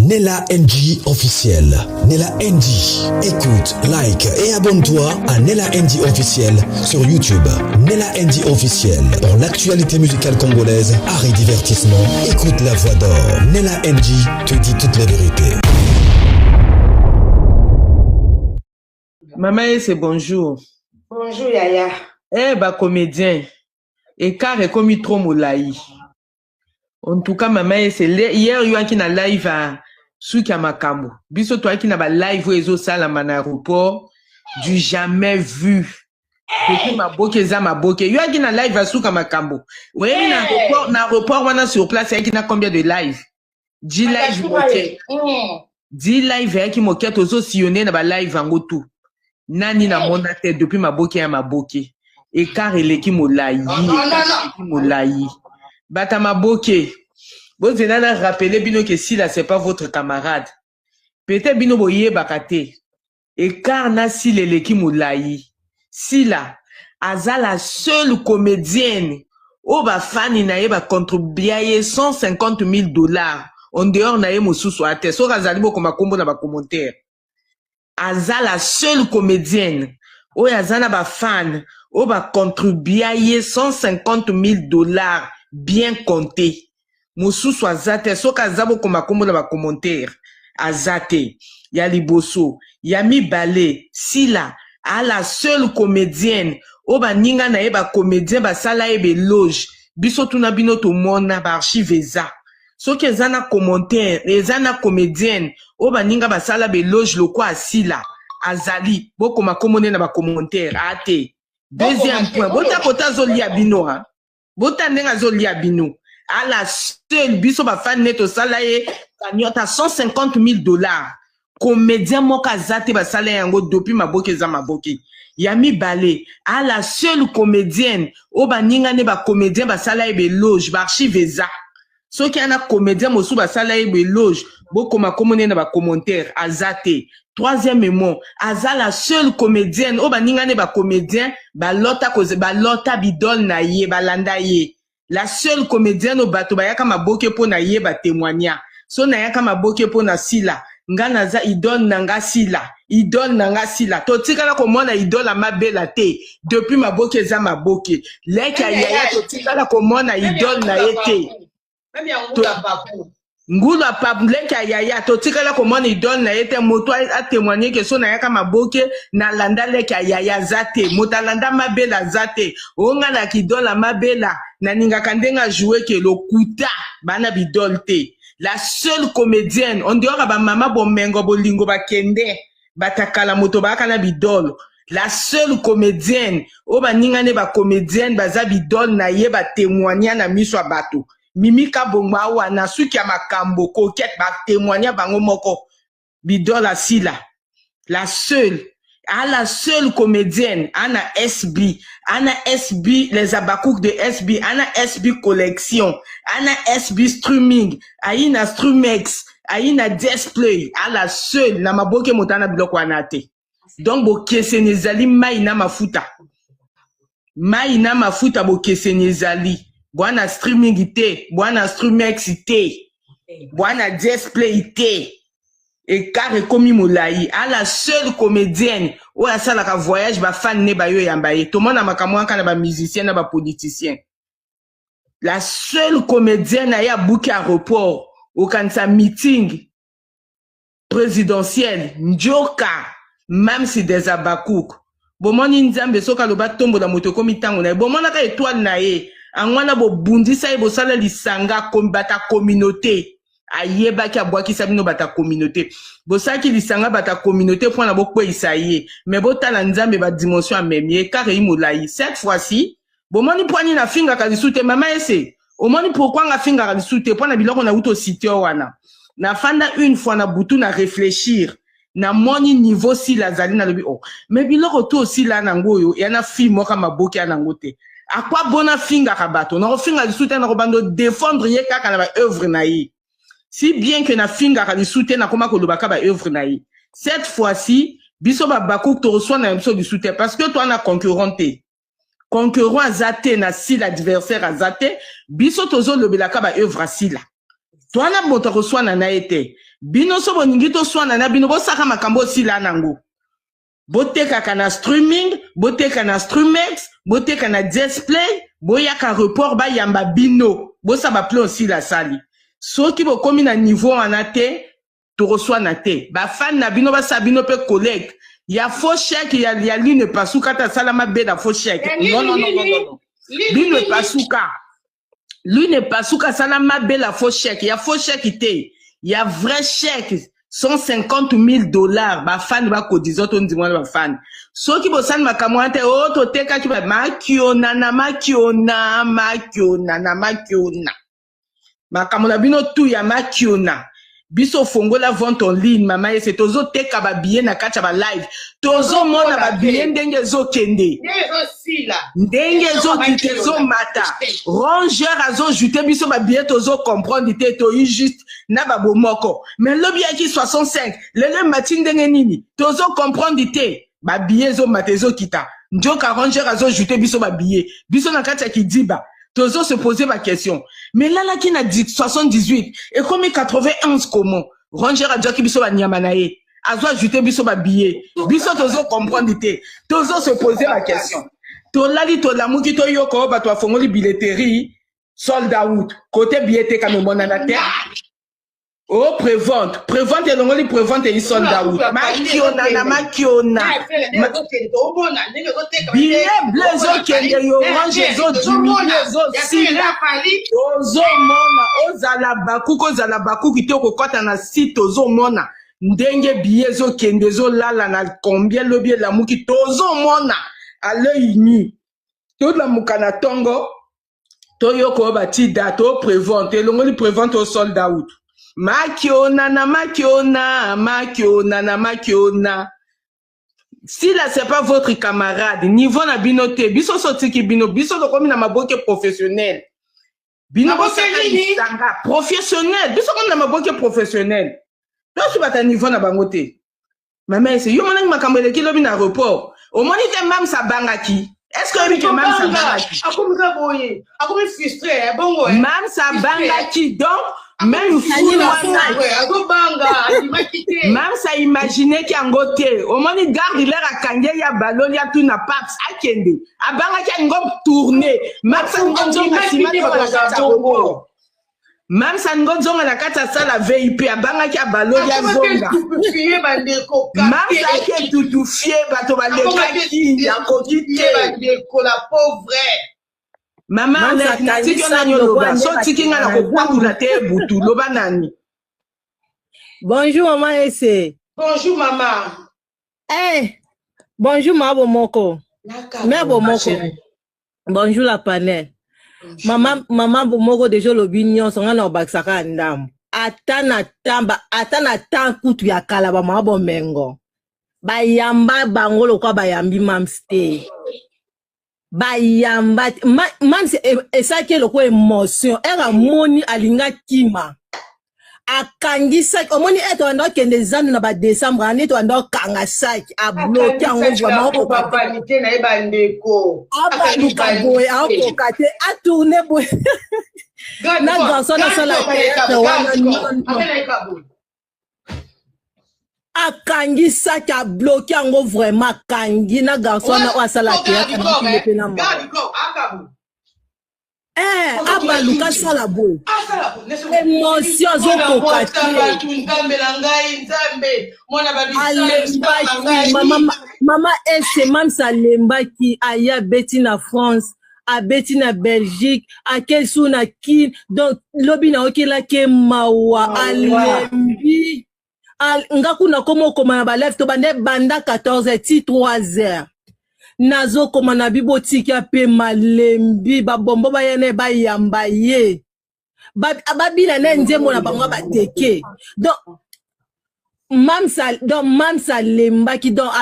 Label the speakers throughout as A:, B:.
A: Nella NG officiel. Nella NG. Écoute, like et abonne-toi à Nella NG officiel sur YouTube. Nella NG officiel. Pour l'actualité musicale congolaise, art et divertissement, écoute la voix d'or. Nella NG te dit toute la vérité.
B: Maman Ese, bonjour.
C: Bonjour Yaya.
B: Eh ba comédien, écart ekomi trop molayi. En tout cas mama Ese, hier yo aki na live ya suki ya makambo. Biso toyaki na ba live oyo ezosalama na aéroport du jamais vu. Depuis maboke eza maboke. Yo aki na live ya suka makambo. Oyebi na aéroport, na aéroport wana sur place ayaki na combien de live? 10 live moke. 10 live ayaki moke, tozo sillonner na ba live yango tout. Nani namona te depuis maboke ya maboke. Écart eleki molayi, eleki molayi. Bata maboke. Bozela na rappeler bino que Sila c'est pas votre camarade. Peut-être bino boyebaka te. Écart na Sila eleki molayi. Sila aza la seule comédienne oyo bafani na ye bacontribua ye 150 000 $. En dehors na ye, mosusu ate. Soki azali, bokoma nkombo na bacommentaire. Aza la seule comédienne oyo aza na bafan oyo bacontribua ye 150 000 $, bien compté. Mosusu aza te. Soki aza, bokoma nkombo na bacommentaire. Aza te. Ya liboso. Ya mibale, Sila a la seule comédienne oyo baninga na ye bacomédien basala ye baéloge. Biso tuna bino, tomona baarchive eza. Soki eza na commentaire, eza na comédienne oyo baninga basala baéloge lokwa asila azali, bokoma kombo nde na bacommentaire. Ate deuxième point, bota kota azolia bino ha, bota ndenge azolia bino. A la seule, biso bafani nde tosala ye cagnotte à 150 000 $. Comédien moko aza te basala yango depuis maboke eza maboke. Ya mibale, a la seule comédienne oyo baninga nde bacomédien basala ye baéloge. Baarchive eza. Soki ana comédien mosusu basala ye baéloge, bokoma kombo nde na bacommentaire. Aza te. Troisièmement, aza la seule comédienne oyo baninga nde bacomédien balota, balota bidole na ye, balanda ye. La seule comédienne oyo bato bayaka maboke mpo na ye, batémoigna: so nayaka maboke mpo na Sila, nga naza idole na nga Sila, idole na nga Sila. Totikala komona idole amabela te depuis maboke eza maboke. Leki ya yaya, totikala komona idole na ye te. Ngulu leki ya yaya, totikala komona idole na ye te. Moto atémoigne ke so nayaka maboke, nalanda leki ya yaya, aza te. Moto alanda mabela aza te. Oyo nga naka idole amabela, nalingaka ndenge ajoue ke lokuta bana bidole te. La seule comédienne en dehors ya bamama bomengo bolingo bakende batakala moto bayaka na bidole, la seule comédienne oyo baninga nde bacomédienne baza bidole na ye, batémoigna na miso ya bato. Mimi Kabongo awa na suki ya makambo coquette, batémoigna bango moko bidole asila. La seule, a la seule comédienne ana SB, ana SB, les abakouk de SB, ana SB collection, ana SB streaming, ayi na Streamex, ayi na Display. A la seule na maboke moto ana biloko wana te. Donc bokeseni ezali mai na mafuta, mai na mafuta. Bokeseni ezali bwana streaming te, bwana Streamex te, bwana Display te. Écart ekomi molai. A la seule comédienne oyo asalaka voyage, bafani ne bayo oyamba ye. Tomona makambo kaka na bamusicien na bapoliticien. La seule comédienne aye abuki aéroport, okanisa meeting présidentiel. Njoka même si des abakouk, bomoni Nzambe soki aloba tombola moto, ekomi ntango na ye. Bomonaka étoile na ye yango wana, bobundisa ye, bosala lisanga bata communauté. Ayebaki abwakisa bino bata communauté, bosalaki lisanga bata communauté mpona bokweyisa ye. Me botala Nzambe, badimension amemi ye kaka eyi molai. Cette fois-ci bomoni mpwani nafingaka lisu te. Mama Ese, omoni pourquoi nga fingaka lisu te? Mpo na biloko nauti osite wana. Nafanda une fois na butu na réfléchir, namoni niveau Sila azali, nalobi: oh, me biloko to osila nango oyo ya na fille moko maboki ya nango te, akwa bona fingaka bato. Nakofinga lisu te, nakobanda défendre ye kaka na baœuvre na ye. Si bien que nafingaka lisu te, nakoma kolobaka baœuvre na ye. Cette fois-ci biso babakouk tokoswana na biso lisu te, parce que toa na concurrent te. Concurrent aza te na Sila, adversaire aza te. Biso tozolobelaka baœuvre asila, towana moto akoswana na ye te. Bino so bolingi toswana na bino, bosaka makambo osila nango. Botekaka na streaming, boteka na Streamex, boteka na Display, boyaka report bayamba bino, bosala baplan osila sali. Soki bokomi na niveau wana te, tokoswana te. Bafani na bino basala bino mpe collecte ya faux chèque ya lune epasuka ata asala mabe na faux chèque. Non, non, non, non, non. Lune epasuka, lune epasuka asala mabe la faux chèque, ya faux chèque te, ya vrai chèque 150 000 $. Bafani bakodiza to ndima wana. Bafani, soki bosali makambo wana te, oyo totekaki makiona na makiona, makiona na makiona, makambo na bino tu ya makiona. Biso fongola vente en ligne, mama Ese, tozoteka babillet na kati ya balive, tozomona babillet ndenge ezokende, ndenge ezokita, ezomata. Rongeur azoajoute biso babillet, tozocomprendre te. Toyi juste na babomoko, mais lobi yaki 65, lelo emati ndenge nini? Tozocomprendre te. Babillet ezomata, ezokita, nzoka rongeur azoajoute biso babillet. Biso na kati ya kidiba tozo se poser baquestion. Mais lalaki na 78, ekomi 91, comment? Rongeur azwaki biso banyama na ye, azo ajoute biso babillet, biso tozo comprendre te, tozo se poser baquestion. Tolali, tolamuki, toyoka oyo bato bafongoli billetterie, sold out. Kote billet etekami emonana te. O prévente, prévente elongoli prévente, eyi sold out. Makiona na makiona, billet bleu ezokende, yo orange ezodiminue, ezosila. Ozomona, ozala bakuki, ozala bakuki te, okokɔta na site, ozomona ndenge billet ezokende, ezolala na combien, lobi elamuki, tozomona à l'œil nu. Tolamuka na ntongo, toyoka oyo bati date o prévente elongoli prévente, o sold out. Makiona na makiona, makiona na makiona. Sila, c'est pas votre camarade, niveau na bino te. Biso so otiki bino, biso tokomi na maboke professionnel. Bino bosaka lisanga professionnel, biso komi na maboke professionnel, tosi bata niveau na bango te. Mama Ese, yo monaki makambo eleki lobi na report, omoni te? Mams abangaki. Est ce que oyebi ke Mams abangaki?
C: Akomi boye, akomi frustré bongo.
B: Mams abangaki, donc même foule wana
C: azobanga, andimaki te.
B: Mams aimagineki yango te. Omoni garde lere akangi ye, ya baloli, atuna paps, akende, abangaki, alingo tourne. Mams alingo nzonga nsima na kati ya aéroport, Mams alingo nzonga na kati ya salle VIP, abangaki, abaloli, azonga. Mams aki etutufie, bato balekaki, akoki te.
C: Bandeko, la pauvre.
B: Mama, natiki yo nani oloba? So otiki nga na kokwatula te butu, loba nani.
D: Bonjour, maman Ese.
C: Bonjour, mama.
D: Eh, bonjour, ma Bomoko. Mère Bomoko. Bonjour la panel. Mama, mama Bomoko déjà olobi nyonso, nga na obakisaka ndambo. Ata na tamba, ata na tan kutu ya kala, bamama bomengo. Bayamba bango lokwa bayambi Mams te. Bayamba Mams esalaki eloko émotion, ere amoni alinga kima, akangisaki. Omoni ete wanda okende zandu na badécembre ane, to wanda okanga saki, abloke yango vraiment.
C: Okoka na ye, bandeko.
D: Abaluka boye, aokoka te, atourne boye na garçon asala théâtre wana. Nono, akangi saki, abloke yango vraiment, akangi na garçon wana oyo asala théâtre mpe na mawa. Eh, abaluka, asala boye, émotion, azokoka te.
C: Nzambe na ngai, Nzambe mwana.
D: Alembaki mama, mama Ese. Mams alembaki, aye abeti na France, abeti na Belgique, akei su na Kine. Donc lobi naokelaki mawa, alembi. Nga kuna koma okoma na balève to banda banda 14 heures ti 3 heures, nazokoma na bibotiki mpe malembi, babombo baya na ye, bayamba ye, babina na nzembo na bango bateke. Donc Mamsa, donc Mamsa alembaki, donc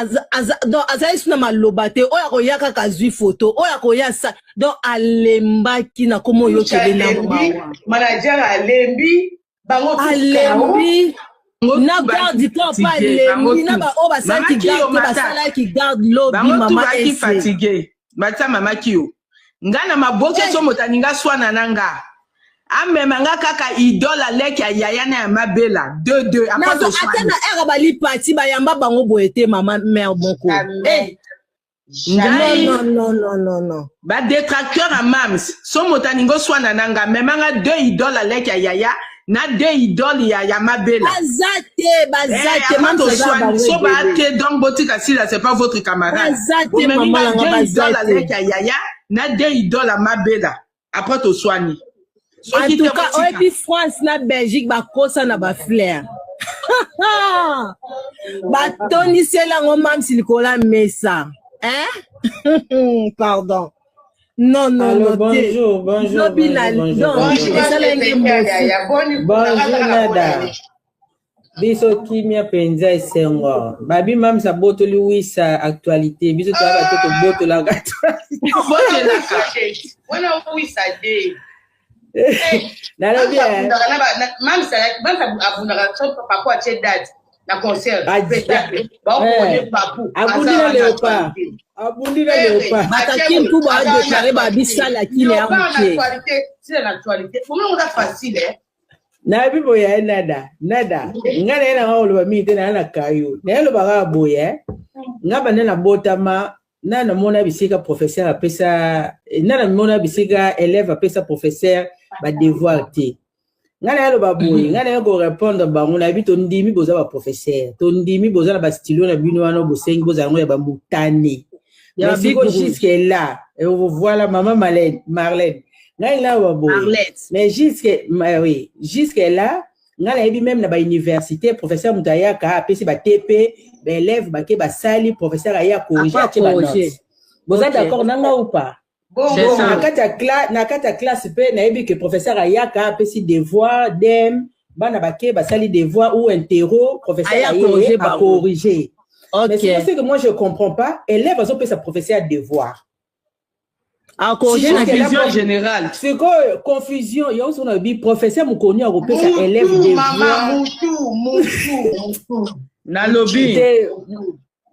D: donc azali su na maloba te. Oyo akoya kaka azwi foto, oyo akoya sa, donc alembaki na komo oyo okende na mawa.
C: Manager alembi bango.
D: Alembi na garde corps mpe alembi, na baoyo basalaki garde te, basalaki garde lobi. Mama
B: Ese, fatigué batia mama Kio. Nga na maboke, so moto aninga swana na nga. Amema nga kaka idole aleki ya yaya na ya mabela. 2 2 après
D: Nazo
B: toswani.
D: ata na ere balipati bayamba bango boye te mama mère moko.
C: Jamais.
D: Eh,
B: Ngai
D: non non non non non.
B: Ba détracteur ya mams so moto alingi oswana na nga mema nga deux idole aleki ya yaya na deux idole ya mabela.
D: Baza te, baza
B: Eh,
D: te,
B: avant
D: mams aza
B: toswani
D: bango
B: so baa
D: ebele.
B: te donc botika sila c'est pas votre camarade.
D: Baza te
B: Bomemi
D: mama
B: nga
D: na nga
B: deux
D: baza
B: idole
D: te.
B: aleki ya yaya na deux idole ya mabela après toswani.
D: En
B: Soki
D: tout
B: te
D: cas,
B: botika.
D: oyebi France na Belgique bakosa na bafleur. Batondisela yango mamsi likolo ya mesa. Hein? Pardon. Non, non,
E: Allô,
D: non, te.
E: bonjour, bonjour,
D: Lobi na
E: bonjour, bonjour,
D: non,
E: bonjour.
C: Bonjour,
D: esalaki
C: Yaya.
D: mosu.
C: Boni,
E: Bonjour,
C: nakazaka
E: Nada.
C: bonne.
E: Biso kimia penza esengo. Babi mamsa botoli wisa actualité. Biso toya bato tobotolaka actualité.
B: Obotelaka.
C: Wana wisa de.
E: Nalobi eh,
C: Mamsa abundaka so papu atie date na concert.
E: Aja-
C: Baokone
E: eh,
C: papu.
E: abundi na léopard. Abundi na léopard.
D: Bataki mpu badeklare babisala kile ya moke.
C: Sila na actualité. Omona oza facile eh.
E: Nayebi boye eh, Nada, Nada. Nga na ye nanga koloba mingi te na ye na kayo. Na ye loba kaka boye eh. Nga banda nabotama na namona bisika professeur apesa na namona bisika élève apesa professeur ba devoir te. Nga na ye loba boye, nga na ye korépondre bango nayebi tondimi boza ba professeur, tondimi boza na ba stylo na bino wana bosengi bozala yango ya bamutane.
D: Ya
E: Mais siko
D: big rouge.
E: jusque là, et voilà maman Marlène, Marlène. Ngai na ba boye.
D: Arlette.
E: Mais jusque, oui, jusque là, nga nayebi même na bauniversité professeur moto ayaka apesi ba TP baélève bake basali professeur aya corrige
D: Après
E: atie banote.
D: corriger.
E: Boza
D: Ok.
E: d'accord na nga ou pas?
B: C'est
C: Bongo.
B: ça.
E: Na kati ya classe mpe nayebi ke professeur ayaka apesi devoir dem bana bake basali devoir ou interro professeur
D: Aya
E: aye
D: corriger bango.
E: acorrige. Mais
D: Ok.
E: c'est ce que moi je comprends pas, élève azopesa professeur devoir.
D: Acorriger na
E: Jusque là,
B: Confusion
E: prof-
B: générale.
E: sikoyo confusion yango soki nalobi professeur mokoni akopesa élève
C: Mutu, mama,
E: devoir
C: mutu, mutu, mutu.
B: Nalobi.
E: te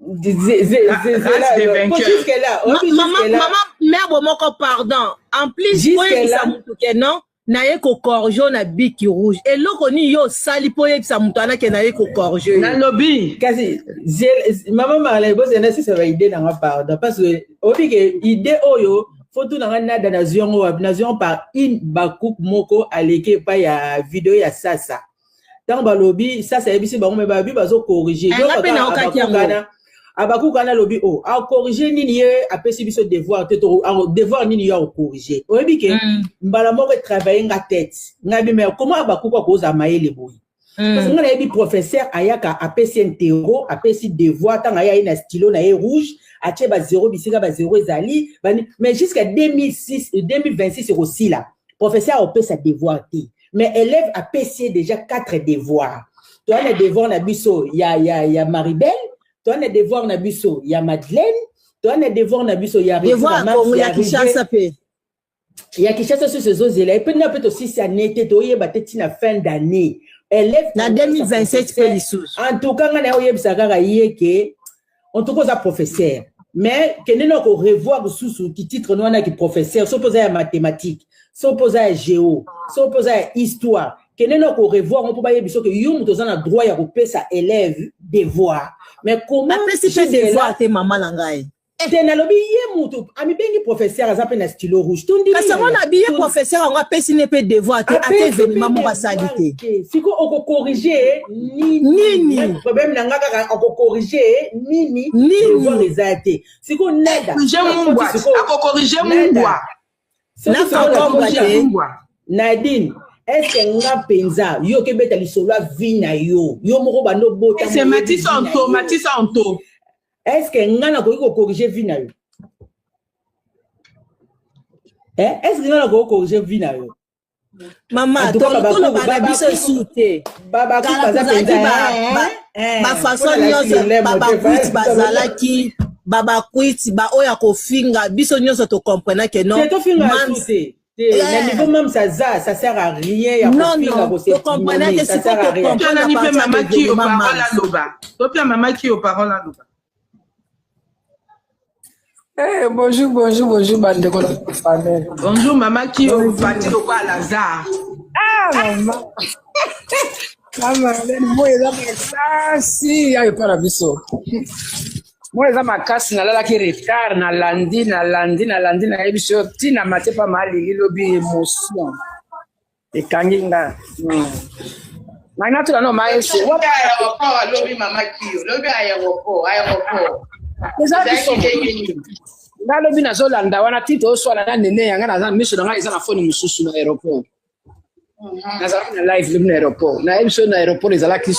B: Race des vainqueurs.
E: jusque là oyebi
D: Mama,
E: jusque là
D: mama, mère moko pardon. En plus,
E: Jusque
D: oyebisa
E: là.
D: motu ke non, naye kocorriger na biki rouge. Eloko nini yo osali mpo oyebisa motu wana ke naye kocorriger yo.
B: Nalobi.
E: kasi mama Marlène bozenda sisa ba idée nanga pardon parce que oyebi ke idée oyo foto nanga nada nazwi yango wapi nazwi yango par une bakupe moko aleki epai ya video ya sasa ntango balobi sasa ayebisi bango me babi bazocorrige
D: Eh, nga mpe naokaki yango.
E: abakuka wana alobi o akorrige nini ye apesi biso devoir te devoir nini yo akocorrige oyebi ke mbala moko etravaille nga tête ngai bi mais comment abakuka akozala mayele boye parce que nga nayebi professeur ayaka apesi interro apesi devoir ntango aya ye na stylo na ye rouge atie bazero bisika bazero ezali mais jusqu'à 2006 2026 ekosila professeur akopesa devoir te mais élève apesi ye déjà 4 devoirs toza na devoir na biso ya Maribel toza na devoir na biso ya Madeleine toza na devoir na biso ya
D: Devoir ya
E: Max,
D: Congo ya
E: ya Rive.
D: Kinshasa mpe.
E: Ya Kinshasa soso ezozela epe na mpe tosisi année te toyeba te ntina fin d'année élève
D: Na 2027 mpe lisusu.
E: En tout cas nga na ye oyebisa kaka ye ke en tout cas oza professeur mais kende na korevoir lisusu ki titre no wana ki professeur so mpo oza ya mathématique so mpo oza ya géo so mpo oza ya histoire kende na korevoir ngo mpo bayebi soki yo moto oza na droit ya kopesa élève devoir mais comment
D: Apesi mpe
E: jusque là
D: devoir te mama na ngai.
E: te nalobi ye moto amibengi professeur aza mpe na stylo rouge tondimi
D: Kasi yango na biye professeur yango apesi ne mpe devoir te ate événement moko asali te.
E: siko okokorrige nini
D: Nini?
E: Problème na nga kaka okokorrige nini
D: Nini?
E: devoir eza te siko nada
B: Corrige mungwa. Akokorrige mungwa.
E: Soki
D: Na
E: sikoyo
D: concombre
E: nakomi
D: te.
E: na-
B: Mungwa.
E: Nadine est-ce nga mpenza yo okebeta lisolo ya vi na yo yo moko bando obota
B: C'est Matisse Anto, Matisse Anto.
E: Est-ce que nga nakoki kokorrige vi na yo Eh, est-ce que nga nakoki kokorrige vi na yo?
D: Mama,
E: En tout cas,
D: toloba na biso esu te.
E: Babaku
D: Kala
E: baza
D: tozalaki
E: mpenza
D: bafaçon
E: mpona
D: nyonso
E: lakisi lemo te,
D: babakwiti bazalaki babakwiti baoyo ya kofinga biso nyonso tokomprena ke non
E: te tofinga
D: Mams-
E: su te te na
D: Eh.
E: niveau même ça za ça sert à rien ya
D: Non,
E: kofinga
D: non, tokomprena
E: kosetimone
D: te
E: ça
D: sikoyo
E: sert à rien.
D: tocomprendre
B: Tolani
D: à
B: mpe
D: partir
B: mama
D: de
B: ki yo
D: événement
B: parole
D: Mams.
B: aloba. Topia mama ki yo parole aloba.
F: Eh, bonjour, bonjour, bonjour, bandeko na famille.
B: Bonjour mama ki yo pati lokola Lazare.
F: Ah, mama. Mama, moi eza makasi ya epa na biso. Moi eza makasi, nalalaki retard, nalandi, nalandi, nalandi, nayebi so ntina mate pa malili lobi emotion ekangi nga. Ngai natuna no maese.
C: Lobi aéroport alobi mama Kiyo, lobi aéroport, aéroport.
F: Eza biso. Nga lobi nazolanda wana ti tozoswana na nene ya nga, naza miso na ngai eza na foni mosusu na aéroport. Nazalaki na live lobi na aéroport, nayebi so na aéroport ezalaki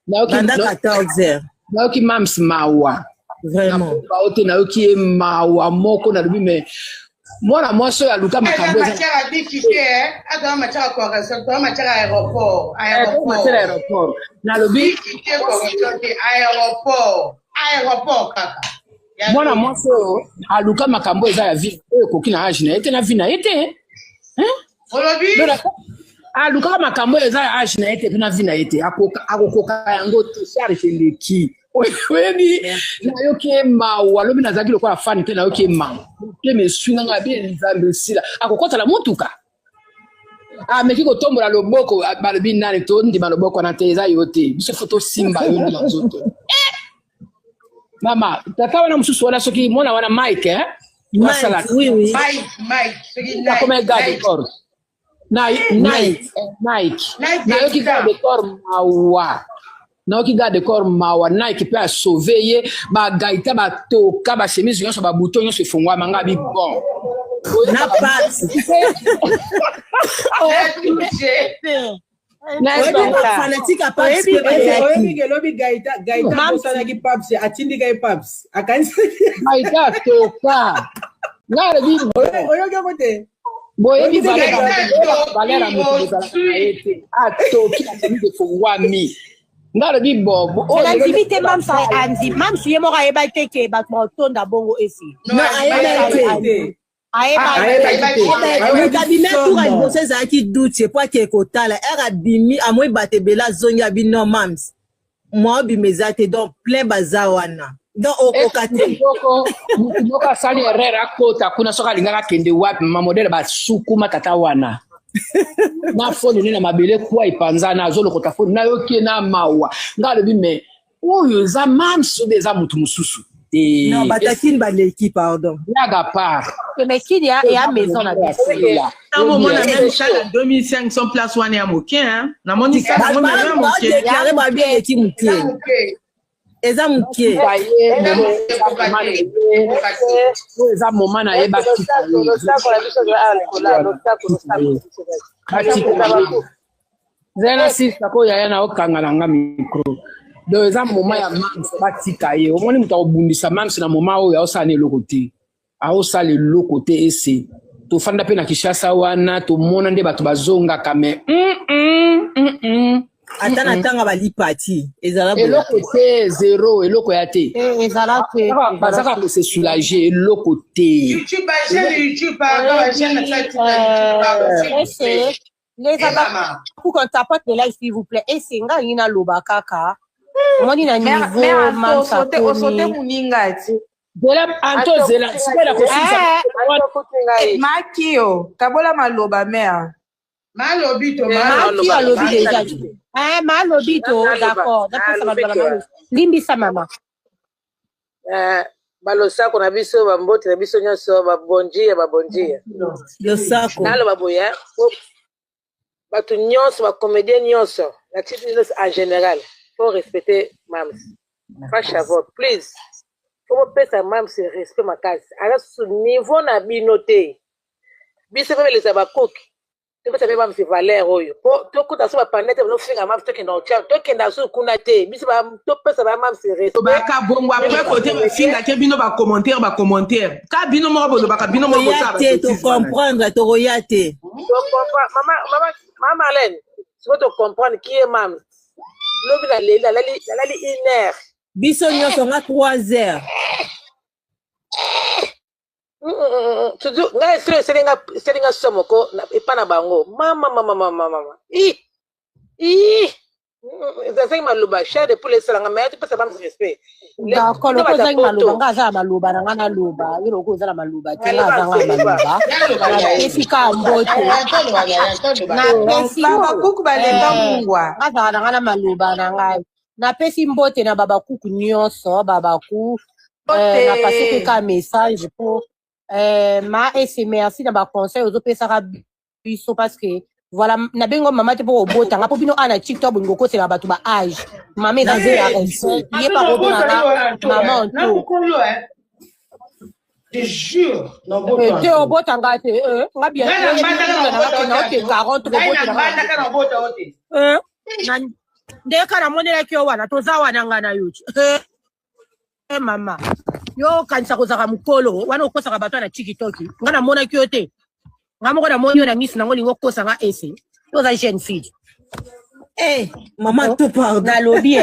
F: nayoki
D: Banda 14 heures.
F: Nayoki mams mawa.
D: Vraiment.
F: Bao te, nayoki ye mawa moko, nalobi me mwana mwasi oyo aluka makambo
C: eza matière ya difficulté, ata matière ya correction, to matière ya aéroport, aéroport.
F: Matière aéroport, nalobi
C: difficulté correction te, aéroport, aéroport kaka.
F: Mwana mwasi oyo aluka makambo eza ya vie oyo ekoki na age na ye te, na vie na ye te.
C: Olobi
F: alukaka makambo oyo eza ya age na ye te mpe na vie na ye te, akokoka yango te, charge eleki. Oyebi, nayoki ye mawa alobi, nazalaki lokola fani te, nayoki ye mawa te, meswi nanga abi Nzambe esila. Akokɔta na motuka, ameki kotombola loboko, balobi nani tondima loboko wana te, eza yo te, biso fo tosimba yo nde na nzoto. Mama, tata wana mosusu wana, soki mwana wana Mike, eh?
D: Mike, oui, oui.
C: Mike, Mike, soki
F: akoma garde corps Nike, Nike, Nike. Nayoki garde corps mawa, nayoki garde corps mawa. Nike mpe asauve ye, bagaita batoka bachemise nyonso, babuto nyonso efungwama, nga bi bon.
D: Na passe. Fanatique ya Paps mpe bayaki.
E: Oyebi ke lobi Gaita, Gaita abosanaki Paps, atindika ye Paps, akanisaki
F: Gaita toka, nga alobi.
E: Oyoki yango te?
F: Boyebi valeur ya moto bozalaka na ye te, atoki na chemise efungwami, nga alobi bo.
G: Nandimi te, mamsa andi mamsu ye moko ayebaki te ke bato baotonda bongo esi.
D: Non, ayebaki te.
G: Ayebaki.
D: Moto abimi atuka liboso ezalaki Duce po ake kotala ere abimi, amoi bato ebele, azongi, abi non, mams mwa obima eza te, donc plein baza wana, donc okoka te.
F: Motu moko asali erreur, akota kuna, soki alingaka akende wapi, mama modele basukuma tata wana na foni ne na mabele kwa epanzana, azolokota foni, nayoki ye na mawa, nga alobi me oyo eza mams obe eza motu mosusu.
D: Non, batakini baleki, pardon.
F: Blague à part.
G: Mais kini ya maison na biso.
B: Ntango omona même salle ya 2500 place wana ya moke, namoni salle yango meme ya moke.
D: Badéclare babi eleki moke, eza moke.
F: Oyo eza moma na ye, batika ye, zela na sista ko yaya na okanga na nga micro. Donc eza moma ya mams, batika ye. Omoni moto akobundisa mams na moma oyo, aosala na eloko te, aosala eloko te. Ese tofanda mpe na Kinshasa wana, tomona nde bato bazongaka me
D: Ata na ntanga balipati ezala.
F: Eloko te, zéro, eloko ya te.
G: Ezala te.
F: Bazaka kose soulager, eloko te.
C: YouTube, chaîne YouTube, pardon, chaîne YouTube.
G: Ese les pour qu'on tapote de like, s'il vous plaît. Ese nga ngi naloba kaka, omoni na niveau mamsa.
H: Osote moninga ti.
F: Zela anto, zela sikoyo na kosilisa.
H: Makio kabola maloba mare.
C: Malobi to.
G: Makio alobi déjà, eh, malobi to, d'accord, napesa maloba na limbisa mama.
I: Balosako na biso, bambote na biso nyonso, babondia, babondia.
D: Losako.
I: Naloba boye, bato nyonso, bacomédien nyonso, na titre nyonso en général, faut respecter mams Fasha, please, faut bopesa mams respect makasi, aza susu niveau na bino te. Biso mpe beleza bakoki topesa mpe mams valeur oyo, po tokuta so bapande te, bazofinga mams, tokenda otia, tokenda susu kuna te. Biso topesa ba mams respect.
B: Baka bongo après kote bafingaki bino, bacommentaire, bacommentaire ka bino moko bolobaka, bino moko.
D: Tokoya te, tocomprendre, tokoya te.
I: Mama, mama Marlène, sikoyo tocomprendre qui est mams. Lobi naleli, nalali une heure.
D: Biso nyonso, nga 3 heures.
I: Surtout ngai esili, eselinga so moko epa na bango, mama, mama, mama, mama, i i eza. Nazangi maloba, chair de poule esalanga, mais topesa Mams respect.
G: D'accord,
I: Bino
G: loko
I: bato ya
G: ozangi maloba,
I: poto.
G: nga aza na maloba na nga naloba. Yo loko oza na maloba te, nga
I: Maloba
G: azanga na
I: loba.
G: maloba. Napesi ka mbote. Napesi
H: Babakuku baleka mungwa.
G: nga azala na nga na maloba na ngai. Napesi mbote na babakuku nyonso, babaku. Napasi mpe
H: Mbote.
G: ka message po ma ese merci na baconseil ozopesaka biso, parce que voilà, nabengi mama te mpo kobotanga, mpo bino ana TikTok bolingo okosela bato ba age. Mama eza nde ya respect, ye pa kobengaka mama anto.
C: Je jure.
G: Te, obotanga te, nga bien nanga ke 40 kobotela. Ndenge kaka namonelaki yo wana, toza wana nga na yo ti. Mama, yo okanisa kozalaka mokolo wana, okosaka bato na TikTok. Nga namonaki yo te, nga moko namoni yo na miso nango, olingi okosa nga. Ese yo oza jeune fille.
D: Eh, maman, tout pardon.
G: Nalobi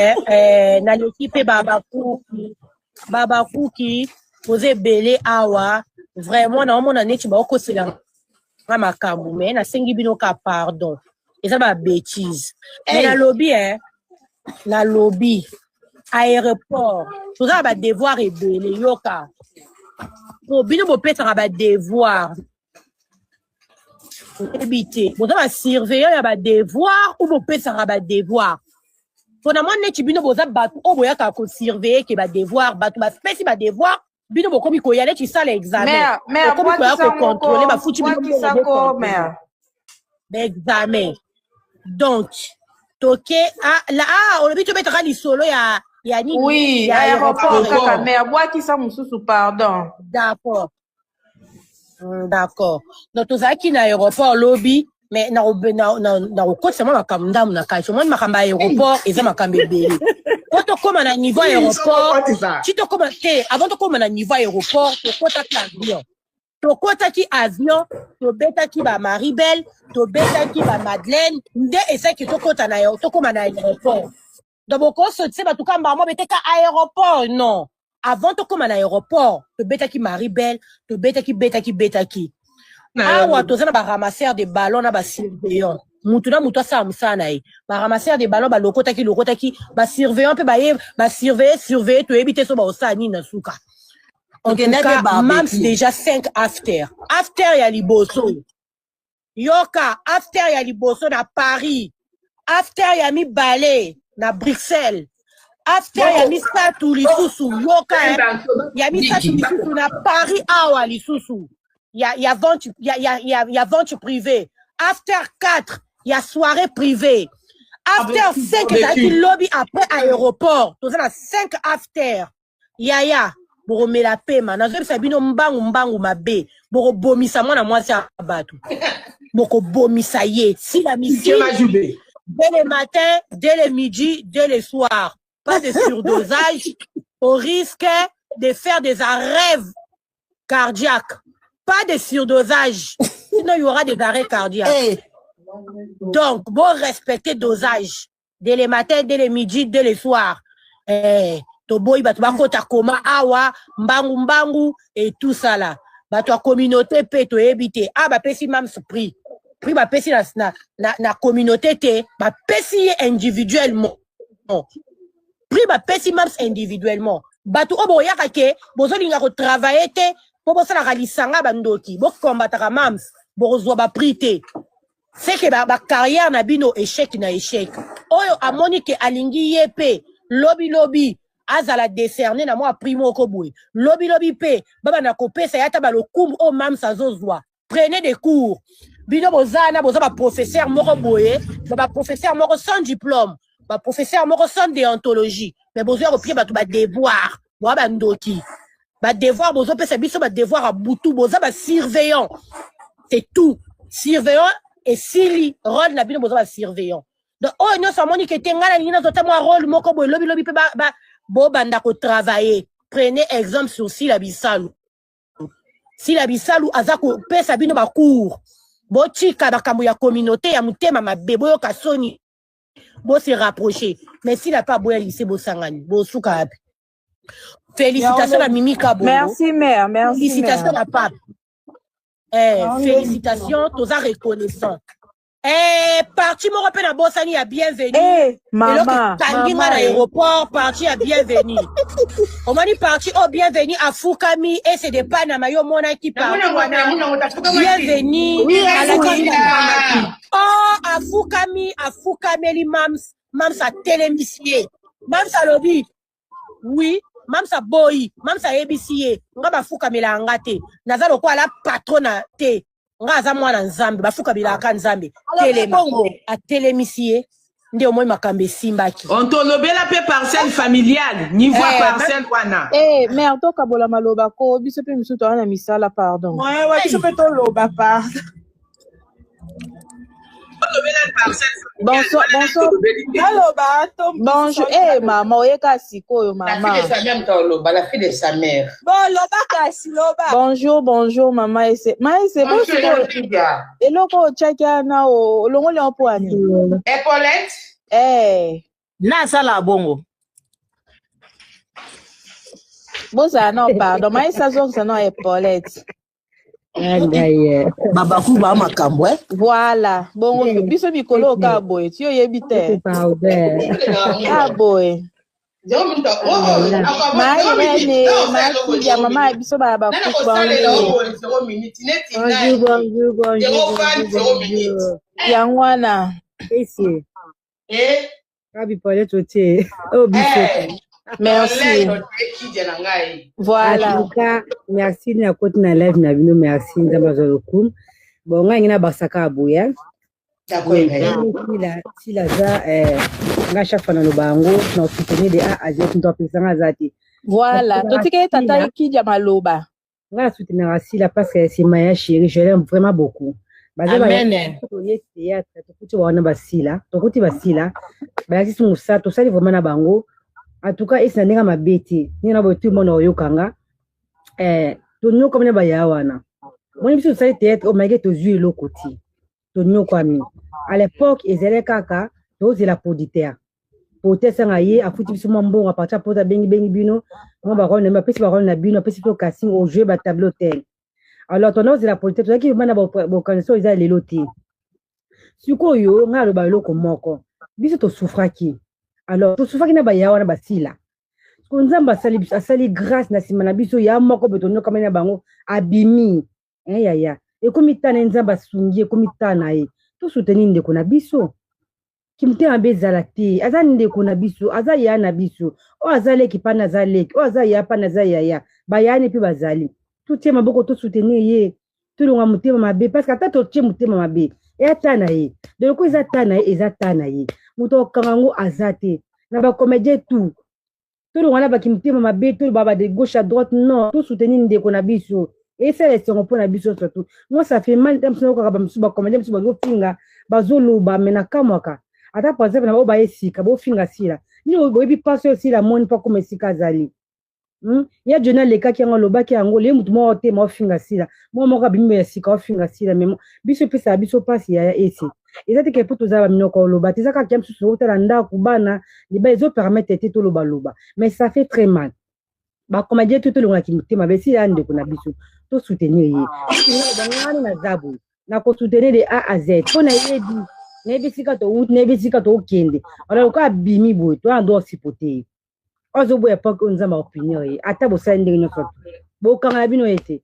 G: naleki mpe babakuki, babakuki toza ebele awa. Vraiment naomona neti baokosela nga makambo, mais nasengi bino ka pardon, eza babêtises. Mais
D: Hey.
G: nalobi nalobi aéroport toza na badevoir ebele. Yoka, po bino bopesaka badevoir, oyebi te, boza basurveillant ya badevoir ou bopesaka badevoir? Mpo na mwa neti bino boza bato oyo boyaka kosurveille ke badevoir, bato bapesi badevoir, bino bokomi koya neti sala examen.
H: Mère, mère,
G: Bokomi koya
H: bwakisa
G: kocontrôle,
H: moko,
G: bafuti bino mbongo,
H: bwakisa ko,
G: bocontrôle
H: mère.
G: baexamen. Donc toke ah, la, ah, olobi tobetaka lisolo ya nini?
H: Oui,
G: Ya
H: aéroport
G: aéroport.
H: kaka, mère, bwakisa mosusu, pardon.
G: D'accord. D'accord. Donc tozalaki na aéroport lobi, mais na kokotisa mwa makambo ndambo na kati. Omoni, makambo ya aéroport eza makambo ebele. Po tokóma na niveau aéroport, ti tokóma te, avant tokóma na niveau aéroport, tokɔtaki avion. Tokɔtaki avion, tobetaki bamaribel, tobetaki bamadeleine, nde esaki tokɔta na tokóma na aéroport. Donc bokosotise bato kamba mo beteka aéroport. Non, avant tokóma na aéroport, tobetaki Maribel, tobetaki, betaki, betaki. Awa toza na baramasseur de ballon na basurveillant. Mutu na mutu asala mosala na ye. Baramasseur de ballon balokotaki, lokotaki, basurveillant mpe baye basurveille, surveille, toyebi te so baosala nini na suka. En tout cas, mams, déjà 5 after. After ya liboso, yoka, after ya liboso na Paris, after ya mibale na Bruxelles, after ya misato lisusu, yoka, ya misato lisusu na Paris awa lisusu ya vente ya vente privée, after 4 ya soirée privée, after 5 ezalaki lobi après aéroport. Toza na 5 after. Yaya, bokomela pema, nazoyebisa bino, mbangu mbangu mabe, bokobomisa mwana mwasi ya bato, bokobomisa ye. Sila misi dès le matin, dès le midi, dès le soir. Pas de surdosage au risque de faire des arrêts cardiaques. Pas de surdosage, sinon il y aura des arrêts cardiaques. Hey. Donc bon, respecter dosage dès le matin, dès le midi, dès le soir. Eh, toboyi bato bakota koma awa mbangu mbangu et tout ça là. Bato ya communauté mpe toyebi te. Ah, bapesi mams prix, prix bapesi na communauté te, bapesi ye individuellement. Prix bapesi mams individuellement. Bato oyo boyaka ke bozolinga kotravaille te, mpo bosalaka lisanga bandoki, bokombataka mams, bokozwa baprix te. Seke bacarrière na bino échec na échec. Oyo amoni ke alingi ye mpe lobilobi azala décerné na mwa prix moko boye, lobilobi mpe babanda kopesa ye ata balokumu oyo mams azozwa, prenez des cours. Bino boza na boza baprofesseur moko boye, baprofesseur moko sans diplôme, baprofesseur moko sans déontologie, mais bozwa kopie bato badevoir. Boa bandoki, badevoir bozopesa biso, badevoir ya butu. Boza basurveillant, c'est tout. Surveillant esili rôle na bino, boza basurveillant. Donc oyo nyonso amoni ke te, ngai nalingi nazota mwa rôle moko boye, lobilobi mpe bobanda kotravailler. Prenez exemple sur Sila Bisalu. Sila Bisalu aza kopesa bino bacours. Botika makambo ya communauté ya motema mabe, boyoka soni, bose rapprocher. Mais Sila mpe aboya lycée, bosangani, bosuka wapi? Félicitations na Mimi Kabongo.
H: Merci mère, merci.
G: Félicitations na pape. Félicitations, toza reconnaissant. Eh, parti moko mpe nabosani ya bienvenu
H: Eh, mama,
G: eloko ekangi nga
H: mama,
G: na
H: eh.
G: aéroport parti ya bienvenu omoni parti oyo bienvenu afukami ese de panama yo omonaki parti wana bienvenu
C: Oui,
G: alaki
C: afukamaki.
G: oh afukami afukameli mams mams atelemisi ye mams alobi oui mams aboyi mams ayebisi ye nga bafukamelaka nga te naza lokola la patrona te nga aza mwana nzambe bafukamelaka nzambe telema atelemisi ye nde omoi makambo esimbaki
B: ontolobela mpe parcelle familiale niveau ya
G: Eh,
B: parcelle wana
H: Eh, mère tokabola maloba ko biso mpe misusu toza na misala pardon.
J: Ouais, ouais, biso mpe toloba pardon.
B: tolobela parcelle
H: Bonsoir, bonsoir.
J: Naloba to
H: Bonjour. Eh, mama oyeka sikoyo
C: La
H: mama.
C: fille de sa mère moto aloba, la fille de sa mère.
J: Bon, loba kasi loba.
H: Bonjour, bonjour mama ese. Ma ese bo
C: Bonjour,
H: sikoyo
C: Lydia.
H: eloko otiaki wana o- olongoli yango mpo ani?
C: Eh, Paulette?
H: Eh,
E: nasala bongo
H: bozala nao pardon. Ma ese azongisa nao epaulette.
E: babaku ba makambo eh?
H: Voilà. Bongo biso mikolo oka boye ti oyebi te. Ka boye.
C: Oh,
H: Ma Irene, ma Kidia, mama ya biso baya bakuku bango.
I: Bonjour, bonjour, bonjour, bonjour, bonjour.
H: Yango wana.
I: Esi. Kabi Paulette otie. Oh, biso.
H: Merci. Voilà.
I: En tout cas, merci na koti na live na bino, merci Nzambe azwa lokumu. Bon, ngai ngai nabakisaka boye. Sila, sila aza eh, nga chaque fois naloba yango na soutenir de A à Z moto apekisanga aza te.
H: Voilà. Totikeli tata Kidia maloba.
I: Nga na soutenaka Sila parce que c'est ma chérie, je l'aime vraiment beaucoup. Baza ba-
E: Amen.
I: toye théâtre tokuti wana basila tokuti basila bayakisi mosala tosali vraiment na bango en tout cas esi na ndenge ya mabe te ndenge na boye tout le monde oyokanga eh, tonyokwami na baya wana moni biso tosali théâtre oyo malgré tozwi eloko te tonyokwami à l'époque ezalaki kaka tozela producteur producteur esanga ye afuti biso mwa mbongo apartir ya poto abengibengi bino mwa barole na bino apesi barole na bino apesi biso casting ojoue batableau tel alors tona ozela producteur tozalaki vraiment na bokanisi oyo eza lelo te sikoyo ngai aloba eloko moko biso tosufraki alors tosufraki na baya wana basila sikoyo nzambe asali biso asali grâce na nsima na biso ya moko boye tonyokamani na bango abimi eh, yaya ekomi ta na ye nzambe asungi ekomi ta na ye tosoutenir ndeko na biso kimotema mabe ezala te aza ndeko na biso aza ya na biso oyo aza leki pana aza leki oyo aza ya pana aza yaya bayani mpe bazali totie maboko tosoutenir ye tolonga motema mabe parce que ata totie motema mabe eya ta na ye donc eza ta na ye eza ta na ye moto akokanga yango aza te na bacomédien tout tolonga na baki motema mabe toloba ba de gauche à droite non tosoutenir ndeko na biso esala esengo mpo na biso surtout moi ça fait mal ntango mosusu nayokaka bamosusu bacomédien mosusu bazofinga bazoloba me nakamwaka ata par exemple na oyo baye sika bofinga sila nini boyebi mpasi oyo sila amoni mpo akoma esika azali Hmm? Ya Johnny alekaki yango alobaki yango leye motu moko te ma ofinga sila moko moko abimi ya sika ofinga sila me biso epesaka biso mpasi yaya esi eza te ke mpo tozala baminoko oloba te eza kaka ya mosusu otala ndako bana liba ezopermettre te tolobaloba mais ça fait très mal bacomédien to tolongolaki motema mabe esila ya ndeko na biso tosoutenir ye ngani naza boye nakosoutenir de A à Z mpo nayebi nayebi esika towuti nayebi esika tokende alors lokola abimi boye towana do osipote ye azoboya epoke oyo nzambe akopunir ye ata bosali ndenge nyonso te bokanga na bino ye te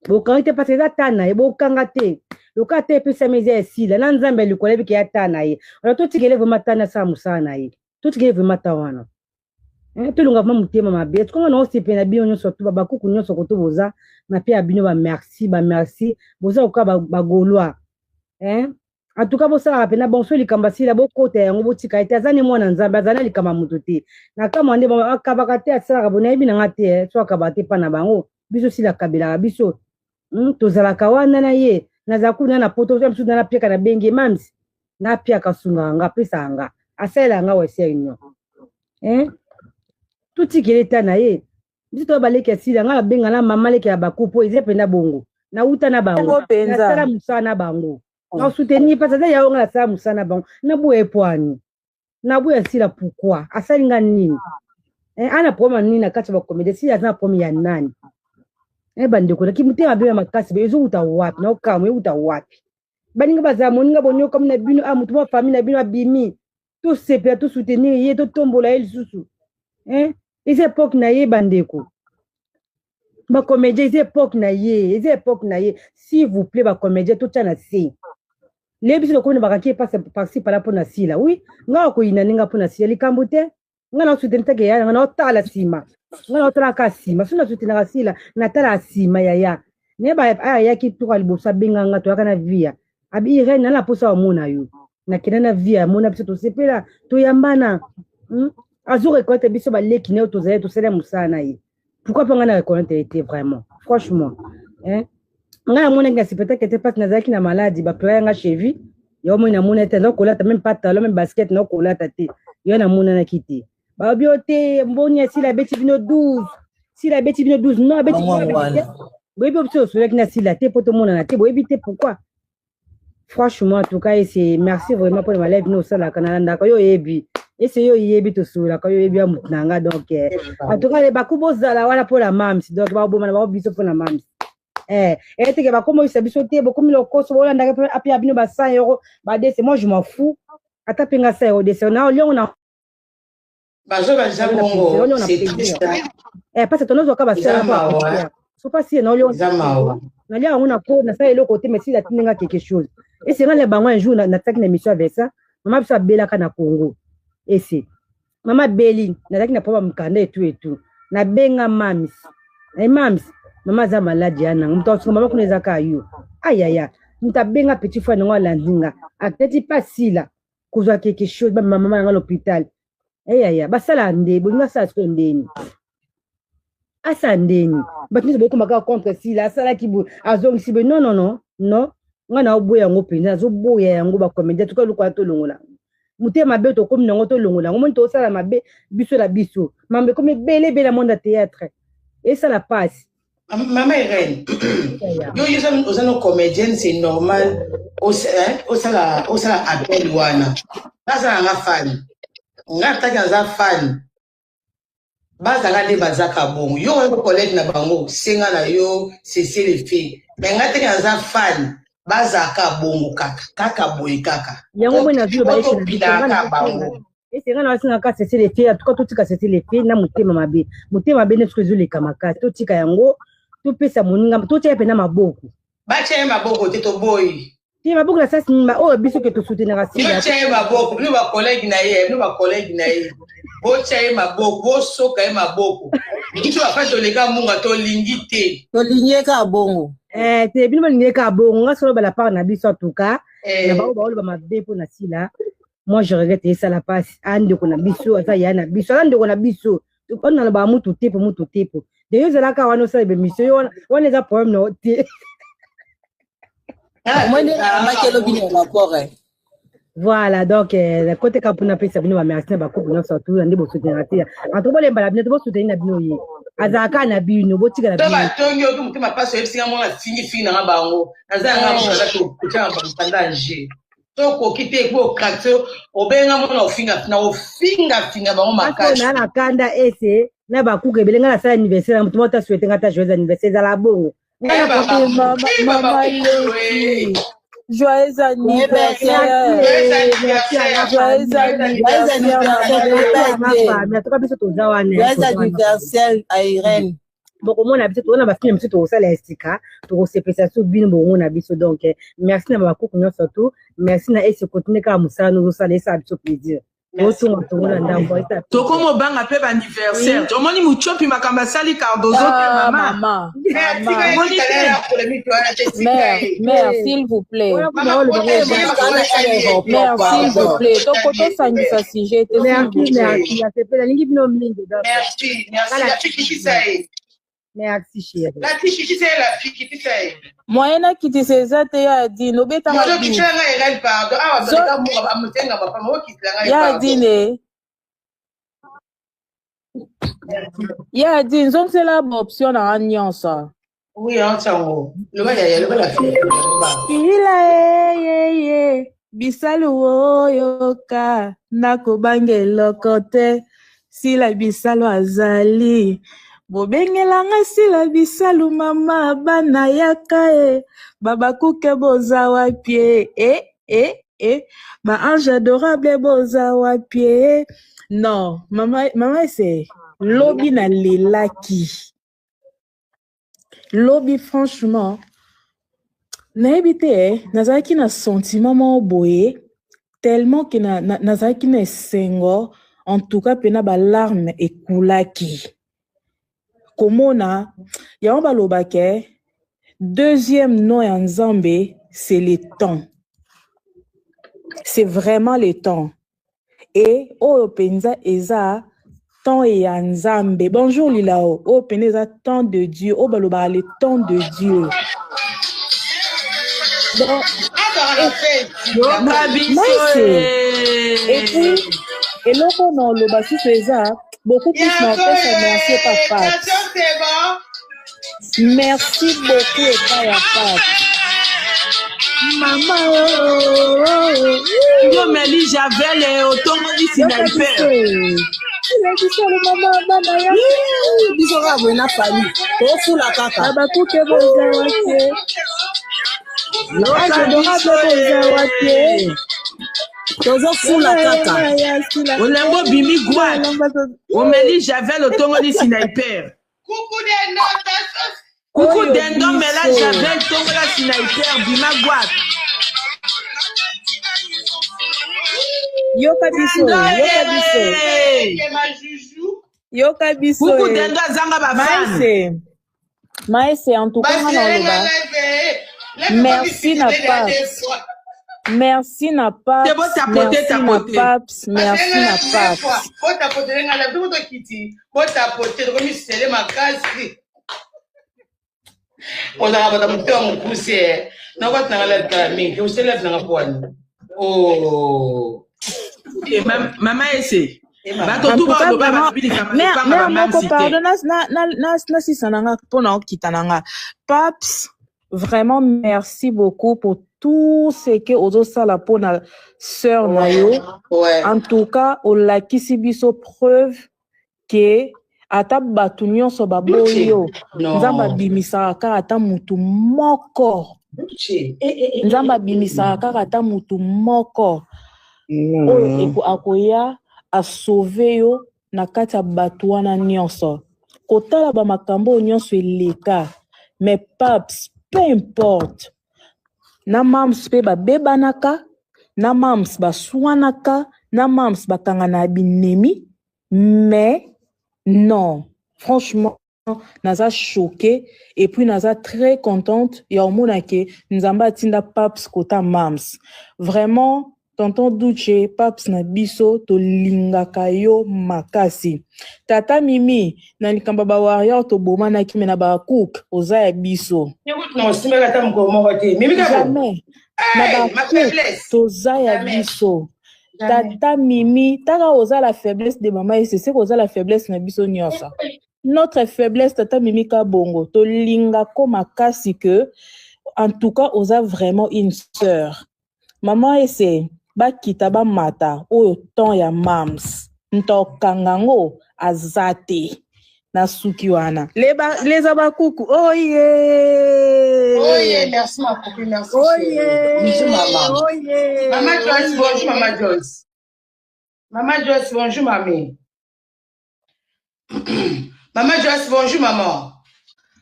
I: bokangi te parce eza ta na ye bokanga te lokola te epesami eza esila na nzambe ya likolo ayebiki ya ta na ye alors totikele vraiment ta na asala mosala na ye totikele vraiment ta wana Eh, tolonga vraiment motema mabe tukonga na osepela na bino nyonso tu bakuku nyonso koto boza na mpe ya bino bamerci bamerci boza koka bagaulois eh? En tout cas bosalaka mpena bon so likambo asila bokota yango botika ye te aza ne mwana nzambe aza na likambo ya moto te na kamwa nde akabaka te asalaka bo nayebi na nga te eh, so akabaka te mpa na bango biso sila akabelaka biso tozalaka wana na ye nazala kuna na poto biso na napiaka na bengi ye mams napiaka asungaka nga apesaka nga asalelaka nga weseri nyo eh? totikela eta na ye biso toya baleki ya sila nga nabenga na mama leki ya baku mpo eza mpenza bongo nauta na bango nasala mosala na bango na soutenir parce aza yayo nga nasala mosala na bango naboya epwani naboya sila pourquoi asali nga nini eh, ana problème nini na kati ya bacomédie sila aza na problème ya nani eh, bandeko naki motema mabe ya makasi boye ezowuta wapi naokamwa ewuta wapi
K: Baninga bazala moninga bonyokami na bino, ah moto mwa famille na bino abimi. Tosepela, tosoutenir ye, totombola ye lisusu. Hein? Eza époque na ye bandeko. Ba comédien eza époque na ye, eza époque na ye. S'il vous plaît ba comédien totia na se. Lelo biso tokomi na bakaki epasa parci par là mpo na sila. Oui, nga akoyina ndenge mpo na sila likambo te. Nga na soutenir take ya nga na otala sima. Nga na otala ka sima. Soki na soutenir sila, na tala sima yaya. Ne ba ayaki toka liboso abenga nga toyaka na via. Abi Irène na posa omona yo. Nakenda na via mona biso tosepela toyambana. Azo reconnaître biso baleki na yo tozali tosala mosala na ye. Pourquoi pas nga na reconnaître ye te vraiment? Franchement. Hein? Nga namonaki na spectacle te parce nazalaki na maladi baplaya nga cheville yo moi namona te nakolata même pas talon même basket nakolata te yo namonanaki te balobi yo te mboni ya sila abeti bino 12 sila abeti bino 12 non abeti bino te boyebi biso osolaki na sila te mpo tomonana te boyebi te pourquoi. Franchement, en tout cas, ese merci vraiment pour ma live no osalaka nalandaka yo oyebi ese yo oyebi tosololaka yo oyebi ya motu na nga donc en tout cas baku bozala wana mpo na mams donc bakobomana bango biso mpo na mams eteke bakomoyisa biso te bokomi lokoso bolandaka mpe ape ya bino ba 100 euro ba dese moi je m'en fous ata mpe nga 100 euro dese na oliongo na
C: Bazoba eza bongo, c'est triste.
K: Parce que tonozwaka ba 100
C: Eza
K: euro
C: mawa.
K: So pas si na oliongo
C: Eza mawa.
K: Nalia yango na po nasala eloko te mais sila atindi nga quelque chose esenga na bango un jour natiaki na émission avec ça mama biso abelaka na Congo ese mama abeli nazalaki na problème mokanda etu etu nabenga mams e mams mama aza maladi ya nanga moto asunga mama kuna eza kaka yo ayaya moto abenga petit frère nango alandi nga ateti pa sila kozwa quelque chose bamema mama nanga l'hôpital eyaya basala nde bolingi asala sikoyo ndeni asala ndeni bato nyonso bokoma kaka contre sila asalaki boye azongisi boye non non non non ngai naoboya yango mpenza azoboya yango bacomédien tuka eloko wana tolongola motema mabe tokomi nango tolongola yango moni tosala mabe biso na biso mambo ekomi ebele ebele na monde ya théâtre esala pasi.
C: Mama Irène, yo yo oza no comédienne, c'est normal osala osala appel wana. Naza nga fan. Nga taki naza fan. Bazanga nde bazaka bongo. Yo oyo collègue na bango, senga na yo cesser le fait. Mais nga taki naza fan. Bazaka bongo kaka, kaka boye kaka.
K: Yango moi nazwi
C: Po topilaka bango.
K: Esenga na basenga kaka cesser le fait en tout cas totika cesser le fait na motema mabe motema mabe nde soki ezoleka makasi totika yango topesa moninga totia ye mpena maboko.
C: Batia ye maboko te toboyi.
K: Te maboko na sasi nini oyo biso ke tosoutenaka sila.
C: Botia ye maboko bino ba collègue na ye bino ba collègue na ye botia ye maboko bosoka ye maboko biso bafai toleka munga tolingi te.
D: Tolingi ye kaka bongo.
K: Te bino bolingi ye kaka bongo nga solo bala part na biso en tout cas na bango baoloba mabe mpo na sila. Moi je regrette esala pasi a ndeko na biso aza ya na biso aza ndeko na biso on naloba mutu te po mutu te po de yo ezalaka wana osala bemission yo wana eza problème na yo te.
D: Moi nde nalambaki elobi na rapport.
K: Voilà, donc côté kapuna pesa bino ba merci na ba couple nyonso tout nde bosoutenir te. En tout cas bolemba na bino te bosoutenir na bino ye. Azalaka na bino botika na
C: To
K: bino.
C: batongi oyo motema pasi oyebisi nga mwana fingi fingi nanga bango naza yanga mosala kotia na mokanda je tokoki te po okrate obenga mwana ofinga na ofinga finga bango makasi.
K: Na kanda ese na bakuka ebele nga nasala anniversaire na moto moko ta souhaite nga ta joyeux anniversaire ezala bongo.
J: Mama Leki, joyeux anniversaire. Joyeux anniversaire, mama.
K: Atoka biso toza wana.
D: Joyeux anniversaire à Irène.
K: Bokomona biso toza na bafilme biso tokosala ya sika tokosepesa so bino bokomona biso donc merci na bakuku nyonso tout merci na ese continue kaka mosala nozosala esala biso plaisir. Botonga tongo na ndambo esala.
B: Tokomobanga mpe baanniversaire tomoni muchopi makambo asali Cardozo te
J: Ah,
B: mama.
J: maman.
B: Omoni
J: Maman.
B: te.
J: Mère, mère, s'il vous plaît. Mère, s'il vous plaît. Tokotosangisa sujet te, s'il
K: Merci,
J: vous plaît.
K: merci. Nasepela nalingi bino mingi donc.
C: Merci, merci. La fille qui sait.
K: Merci chérie.
C: La fille qui sait, la fille qui sait.
J: Moyen nakitisa eza te ya Adine obetanga
C: Moto kitela nga Irène pardon. Awa toleka munga ba mutenga ba pama okitela nga
J: ya
C: pardon.
J: Adine ya Adine nzongisela ba option na nga nyonso.
C: Oui, hein, tiango. Loba ya loba la fille. Loba.
J: Ila ye ye bisalu oyoka nakobanga eloko te sila bisalu azali. Bobengela nga Sila Bisalu mama bana yaka e Babakuke boza wapi e e e e Ba ange adorable boza wapi e Non mama mama ese lobi na lelaki lobi franchement nayebi te eh, nazalaki na sentiment moko boye tellement ke na, na, nazalaki na esengo en tout cas mpena balarme ekulaki komona yango balobaka eh, deuxième nom ya nzambe c'est le temps c'est vraiment le temps Et oyo penza eza temps ya Nzambe. Bonjour Lilao. Oyo penza eza temps de Dieu. Oyo balobaka le temps de Dieu. Donc,
B: Yoka biso
J: Maïse.
B: eh.
J: Et puis, eloko na oloba susu eza beaucoup plus na opesa merci epa Paps. Merci beaucoup epai ya Pape.
B: Mama oh, oh, oh. Yo meli javel eh, otongoli sniper.
G: Biso kaka boye na famille tofula kaka.
J: Babakuke boza wapi?
B: Yoka biso eh.
G: Tozofula kaka.
B: Olembo bimi guat. Omeli javel otongoli sniper. Kuku
J: Oyo
B: dendo mela
J: biso.
B: javel tongola sniper bima guat.
J: Yoka biso,
B: Dendo
J: yoka biso.
B: eh.
J: Yoka biso.
B: Kuku
J: eh.
B: dendo azanga ba fan.
J: Maese. Maese en tout cas nga na oloba. Merci na Paps. Merci na
B: Te
J: Paps,
B: bo tapote
J: merci na
B: tapote.
J: Paps, merci na Paps.
C: botapote nga na tokiti botapote tokomi sele makasi ozalaka bato motema mokuse nakati nanga live kala mingi osele live nanga pwani oh.
B: Eh, mama ese bato
J: En
B: tu
J: tout cas,
B: baloba
J: vraiment,
B: balobi likambo
J: mère,
B: lopanga
J: mère moko,
B: bamamsi te
J: pardon, nasisa na nga mpona okita na nga. Paps, vraiment merci beaucoup pour tout ce que ozosala mpona sœur na yo.
C: Ouais.
J: En tout cas, olakisi biso preuve ke ata bato nyonso baboyi yo,
C: Non.
J: Nzambe abimisaka kaka ata mutu moko. Nzambe abimisaka kaka ata mutu moko oyo akoya asauve yo na kati ya bato wana nyonso. Kotala ba makambo oyo nyonso eleka, mais paps, peu importe, na mams mpe babebanaka, na mams baswanaka, na mams bakangana ya binemi, mais non, franchement naza choquée et puis naza très contente ya omona ke Nzambe atinda paps kota mams. Vraiment tonton Duce, paps na biso tolingaka yo makasi. Tata Mimi na likambo ba warrior tobomanaki me na ba cook oza ya biso.
C: Na osimbaka ata mokolo moko te mimi kabo
J: Jamais. Na
C: Hey,
J: ba
C: ma
J: cook
C: faiblesse.
J: toza ya
C: Jamais.
J: biso.
C: Jamais.
J: Tata Mimi, taka oza la faiblesse de mama ese, c'est koza la faiblesse na biso nyonso. Notre faiblesse, Tata Mimi Kabongo, tolinga ko makasi que, en tout cas, oza vraiment une sœur. Maman ese, bakita ba mata, oyo temps ya mams. Nto kangango azate. Na suki wana. Les abakuku, oye!
C: Oye, merci ma copine, merci.
J: Oye!
C: chérie. Bisous maman.
J: Oye!
C: Maman Joyce, bonjour maman Joyce. Maman Joyce, bonjour mamie. Maman Joyce, bonjour maman.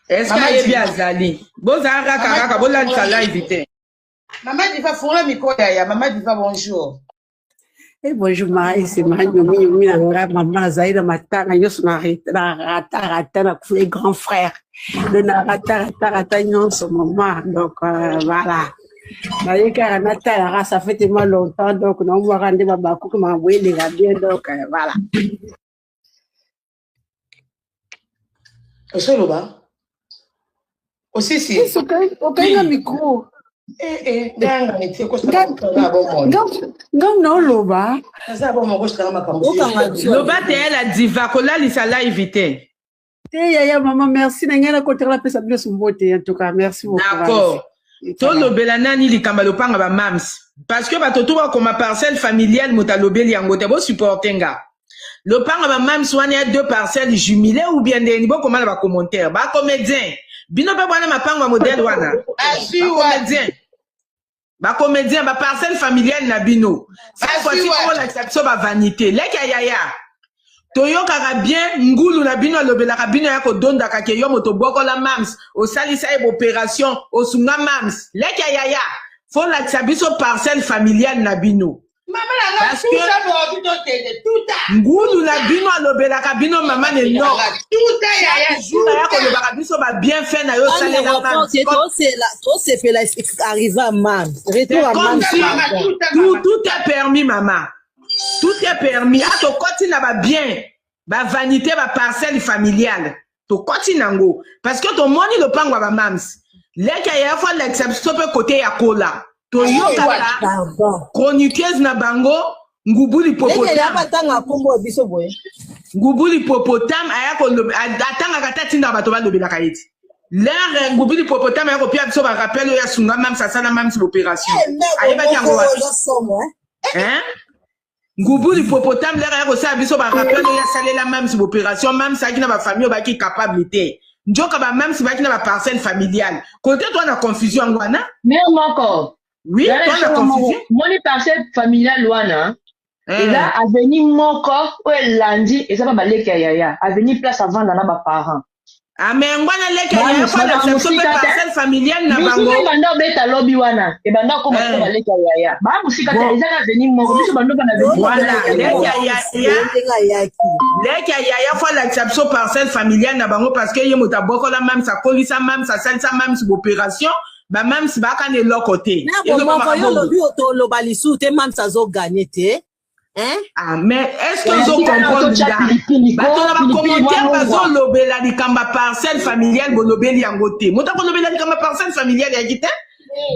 B: Est-ce
C: Mama
B: ayebi
C: Diva.
B: azali bozala kaka
C: Mama
B: kaka
C: Diva,
B: bolalisa
C: bonjour.
B: live te.
C: Maman Diva, fungola micro yaya. Maman Diva, bonjour.
L: Eh, bonjour Marie, c'est Marie Nyomi Nyomi na nga mama nazali na matanga nyonso na rata rata na kufuli grand frère donc na rata rata rata nyonso mama donc voilà naye kaka natalaka ça fait tellement longtemps donc naomwaka nde babakuki makambo eleka bien donc voilà.
C: Osoloba? Osisi?
L: Okangi micro.
C: Eh, eh, nganga etie kosala bomoi.
L: Nga naoloba.
C: Naza bomoi kosala makambo.
B: Loba te la diva kolalisa live te.
L: Te yaya mama merci na ngai nakotaka napesa bino mbote en tout cas merci beaucoup.
B: D'accord. Tolobela nani likambo lopanga ba mams parce que bato to bakoma parcelle familiale moto alobeli yango te bosupporte nga. Lopango ba mams wana ya deux parcelles jumelées ou bien ndeni bokoma na ba commentaire. Ba comédien. Bino pe bwana mapango ya modèle wana.
C: Azwi
B: Ba
C: wapi?
B: comédien. Ba comédien ba parcelle familiale na bino. Cette fois-ci
C: Azwi wapi?
B: bolakisa biso ba vanité. Leki ya yaya. Toyokaka bien ngulu na bino alobelaka bino ya kodondaka ke yo moto bokola mams osalisa ye opération osunga mams. Leki ya yaya. Faut lakisa biso parcelle familiale na bino.
C: Mama na nga
B: Parce que
C: tuta bobi tokende tuta.
B: ngulu na bino alobelaka bino mama ne nok.
C: Tuta yaya
B: Chaque jour aya
C: tuta.
B: kolobaka biso ba bienfait na yo
D: Ana
B: osalela
D: aéroport
B: mams.
D: te tosepela arrivé à mam retour
B: C'est
D: à
B: comme
D: mam
B: si
C: Mama tuta
B: tout,
C: mama.
B: tout est permis, maman. Tout est permis. Ah, tokoti na ba bien, ba vanité, ba parcelle familiale. Tokoti nango. Parce que tomoni lopango ya ba mams. Leki ya fa l'exception pe côté ya kola. Toyokaka
D: pardon
B: chroniqueuse na bango ngubuli
D: leke ya
B: popotame.
D: batanga kombo ya biso boye.
B: Ngubuli popotame aya koloba atangaka te atindaka bato balobelaka ye ti. L'heure ngubuli popotame aya kopia biso ba rappel oyo asunga mams asala mams opération. Ayebaki yango
D: moko
B: wapi?
D: oza somo
B: Hein? Ngubuli popotame lere ya kosala biso barappel oyo asalela mams opération. Mams ayaki na bafamille oyo bayaki capable te. Nzoka bamams bayaki na baparcelle familiale. Kote to na confusion yango wana.
M: Mare moko.
B: Oui,
M: Yala
B: to na
M: esonga moko.
B: confusion.
M: Moni parcelle familiale wana eza avenue moko oyo elandi eza pa baleki ya yaya, avenue place avanda na baparent.
B: Ah, mais yango wana leki ya yaya fo alakisa biso mpe parcelle familiale na
M: misusu
B: bango.
M: Ebanda obeta lobi wana ebanda okoma so baleki ya yaya baa mosika te. Eza na avenue moko biso bando bana avenue.
B: Voilà, leki ya yaya,
D: ndenge ayaki.
B: Leki ya yaya fo alakisa biso parcelle familiale na bango parce que ye moto abokola mams, akolisa mams, asalisa mams baopération. Bamams baaka na eloko te.
D: Na bomoko yo olobi toloba lisusu te, mams azoganye te, hein?
B: Ah, mais est-ce que
M: Oya,
B: ozo
M: tika na
B: comprendre
M: ototya
B: nga?
M: pilipili ko
B: Bato na
M: pilipili mwa
B: bacommentaire
M: mungwa.
B: bazolobela likambo ya parcelle familiale, bolobeli yango te. Moto akolobela likambo ya parcelle familiale yaki te.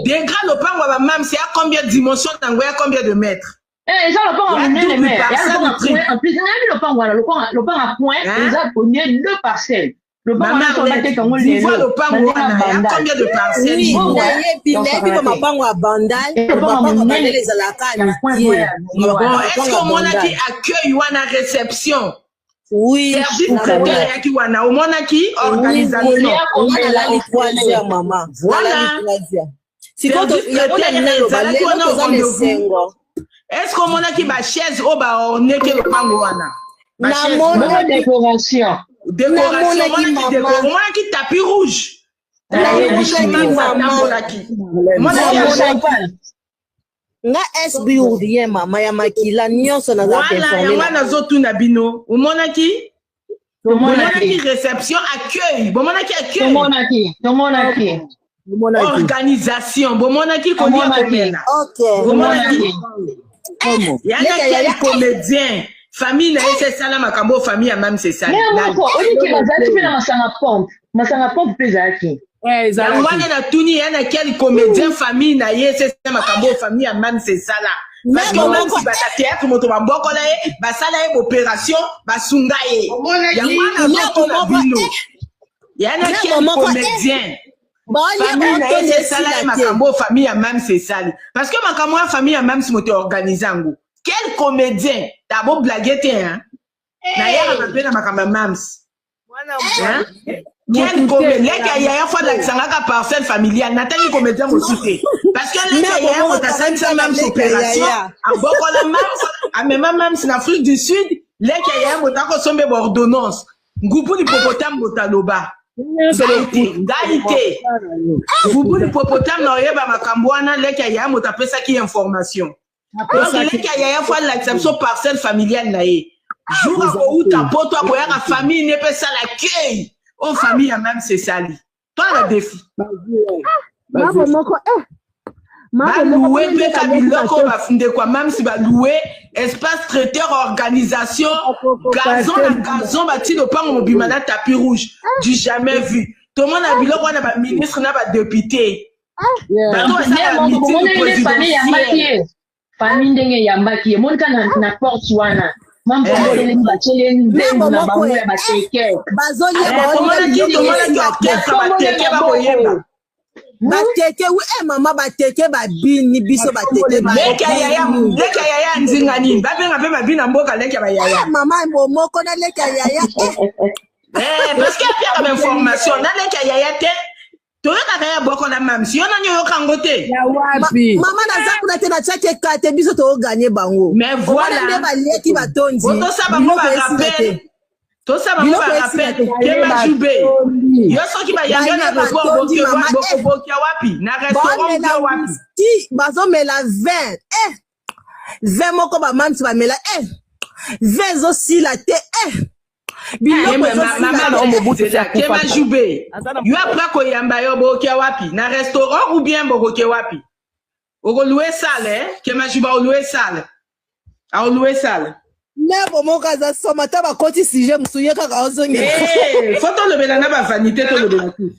B: Degra lopango ya bamams ya combien dimension nango, ya combien de mètres?
M: Eh, eza lopango
B: Ya
M: monene
B: double
M: me ya
B: parcelle
M: lopango
B: ou
M: point
B: triple?
M: En plus nayebi lopango wana, lopango ya point.
B: Hein?
M: Eza premier deux parcelles lopango
B: Mama
M: wana so
B: Arlette,
M: bateka yango
B: divoa
M: lelo
B: lopango
M: bandenge
B: wana ya
M: bandal.
B: combien de parcelles?
D: Oui,
M: Bongo
D: nayebi nayebi
M: tosakana te.
D: bamapango ya bandal.
M: Eza lopango
D: Mapango ya
M: monene
D: bandal ezalaka
M: ya point
D: mikie.
M: moko ya
B: Bon,
M: wana.
B: est ce
D: Mapango
B: que
D: ya
B: omonaki
D: bandal
B: accueil wana, réception,
D: oui,
B: service traiteur
D: namonaki.
B: eyaki wana, omonaki
D: Oui.
B: organisation?
M: Kolia
D: Nga
M: komela
D: nalali 3
M: ofele.
D: heures mama,
B: Voilà.
D: nalali 3 heures sikoyo.
B: Service
D: Yango
B: traiteur
D: nalingi naloba
B: ezalaki
D: lelo
B: wana au
D: toza na
B: rendez-vous.
D: esengo.
B: Est ce que omonaki bachaise oyo baorneke lopango wana, bachaise
M: Bongo
D: Namonaki.
M: décoration.
B: Décoration.
D: Namonaki
B: Omonaki déco,
D: mama.
B: omonaki tapis rouge, tapis rouge
D: Namonaki
B: mams
D: mama.
B: atambolaki, omonaki
M: Ya
B: yango?
D: Namonaki.
M: champagne.
D: Nga sb ou rien, mama ya makila nyonso naza
B: Voilà,
D: informe
B: yango
D: na
B: wana nazotuna bino, omonaki?
M: Tomonaki.
B: Bomonaki réception, accueil, bomonaki accueil?
M: Tomonaki, tomonaki.
E: Omonaki.
B: Organisation, bomonaki kolia,
M: Tomonaki.
B: komela?
D: Ok.
B: Bomonaki?
M: Tomonaki.
B: Yana
D: Leka
B: quel
D: yaya.
B: comédien famille na ye se esala makambo oyo famille ya mams esali?
M: Mare
B: Nani?
M: moko oyiki bazalaki mpe na masanga pompe, masanga pompe mpe ezalaki.
B: Yango
F: Ezalaki.
B: wana natuni, ya na quel comédien famille na ye se esala makambo oyo famille ya mams esala? Parce que
D: Mama
B: mams
D: moko.
B: bata théâtre moto babokola ye, basala ye baopération, basunga ye.
C: Omonaki.
B: Yango wana
D: Mama
B: azotuna
D: moko.
B: bino, ya na
D: Mama
B: quel
D: moko.
B: comédien
D: Baolia
B: famille na ye
D: baotonda
B: se esala ye
D: esila te.
B: makambo oyo famille ya mams esali? Parce que makambo ya famille ya mams moto organise yango, quel comédien? Ta boblage te, hein? Nayaka mpe na makambo ya mams. Hein? Quel
F: Motu te.
B: comédien? Leki ya yaya fo alakisangaka parcelle familiale. Natangi comédien mosusu te parce que leki ya
D: Mama
B: yaya
D: moko
B: moto asalisa
D: akangisa na
B: mams
D: leki ya
B: opération,
D: yaya.
B: abokola mams, amema mams na Afrique du Sud. Leki ya yaya moto akosombe baordonnance, ngubu lipopotame moto aloba.
F: Nyonso
B: Ngai te,
F: lokuta.
B: ngai te. Ngubu lipopotame na oyeba makambo wana, leki ya yaya moto apesaki information. Donc
F: Apesaki.
B: leki ya yaya fo alakisa biso parcelle familiale na ye. Jour akouta poto, akoyaka, famille ne mpe esala accueil oyo famille ya mams esali. To na défi.
H: Mabo moko mabo moko.
B: Balouer
H: Kuna
B: mpe
H: nde
B: ka
H: baliaki
B: biloko.
H: bato.
B: Bandeko ya mamsi balouer espace traiteur, organisation, gazon na gazon, bati lopango mobima na tapis rouge, du jamais vu. Tomona biloko wana, baministre na badéputé, bato
M: Mare
B: basalaka
M: moko
B: meeting
M: bomonaki nde famille eyambaki
B: présidentiel.
M: ye, famille ndenge eyambaki ye, monika na porte wana mambo otelemi, batieli ye nzembo
D: Mabo
M: na
D: moko
M: bango ya bateke.
D: Bazolia, baolia
B: Tomonaki
D: biloko
B: tomonaki
D: esila te.
B: orchestre
M: Bakomboli
B: bateke
M: maboko.
B: bakoyemba.
D: Bateke wi eh mama bateke babini biso bateke
B: Leki ya yaya, leki ya yaya nzinga nini? Babenga pe babina mboka leki ya ba yaya.
D: Eh mama bomoko na leki ya yaya eh.
B: Eh, parce que apiaka ba information na leki ya yaya te. Toyokaka ya boko na mamsi. Yo nani oyoka yango te?
F: Ya wapi?
D: Mama naza kuna te natiaki ekate biso toganye bango.
B: Mais voilà.
D: Omona nde baliaki batondi.
B: Otosa bango ba
D: Biloko esila
B: rappel.
D: te.
B: Tosa bango
D: Biloko
B: ba
D: esila
B: rappel.
D: te.
B: Kema jube. Yo soki bayambi yo na
D: Baye
B: aéroport
D: batondi mama eh.
B: bokia wapi? Na restaurant
D: Baomela
B: bokia wapi?
D: whisky, bazomela vin eh. Vin moko bamamsi bamela eh. Vin ezosila te eh. Biloko ezosila te.
B: Kema jube. Yo après koyamba yo bokia wapi? Na restaurant ou bien bokoke wapi? Okolouer salle eh? Kema jube olouer salle. Aolouer salle.
D: Nebo moko aza soma ata bakoti sujet mosusu ye kaka ozongela.
B: Eh, faut tolobela na ba vanité tolobela tout.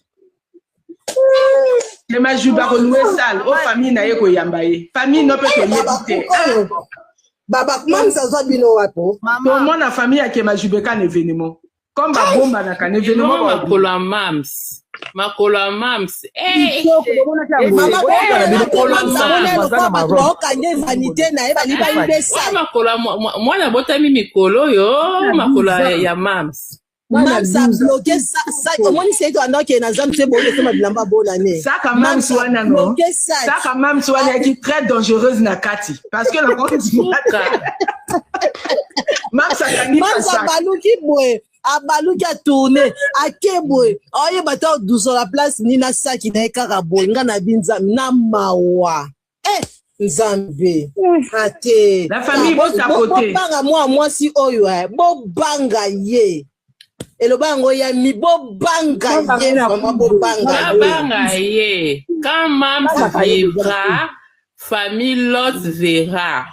B: Kema jube akolouer salle o famille na ye koyamba ye. Famille no pe toyebi te.
D: Baba mamisa azwa bino wapi?
B: Tomona famille ya Kema jube ka na événement. Comme babombanaka na événement
N: Ebongo
B: ba
N: makolo ya mams. Makolo ya mams. Eh!
D: Mama
N: Makolo ya
D: amona
N: mams.
D: lokola bato baokange vanité na ye balingi bayibe
N: Wana
D: sale.
N: makolo ya mwana abotami mikolo oyo makolo ya mams.
D: Mams abloke sac omoni seki wana okende na zambi se boye esomba bilamba bonane.
B: Saka mams wana no.
D: Abloke sac.
B: Saka mams wana yaki très dangereuse na kati. Parce que na kondima te. Mams akangi
D: Mams
B: sac.
D: abaluki boye abaluki atourne ake boye oyeba te odusola place nini na saki na ye kaka boye nga na bi nzambe na mawa eh nzambe ate
B: La famille botapote.
D: bobanga mwa mwasi oyo eh, bobanga ye eloba yango ya mi bobanga ye vraiment bobanga ye
N: Babanga ye. Quand mams vivra, famille Lot verra.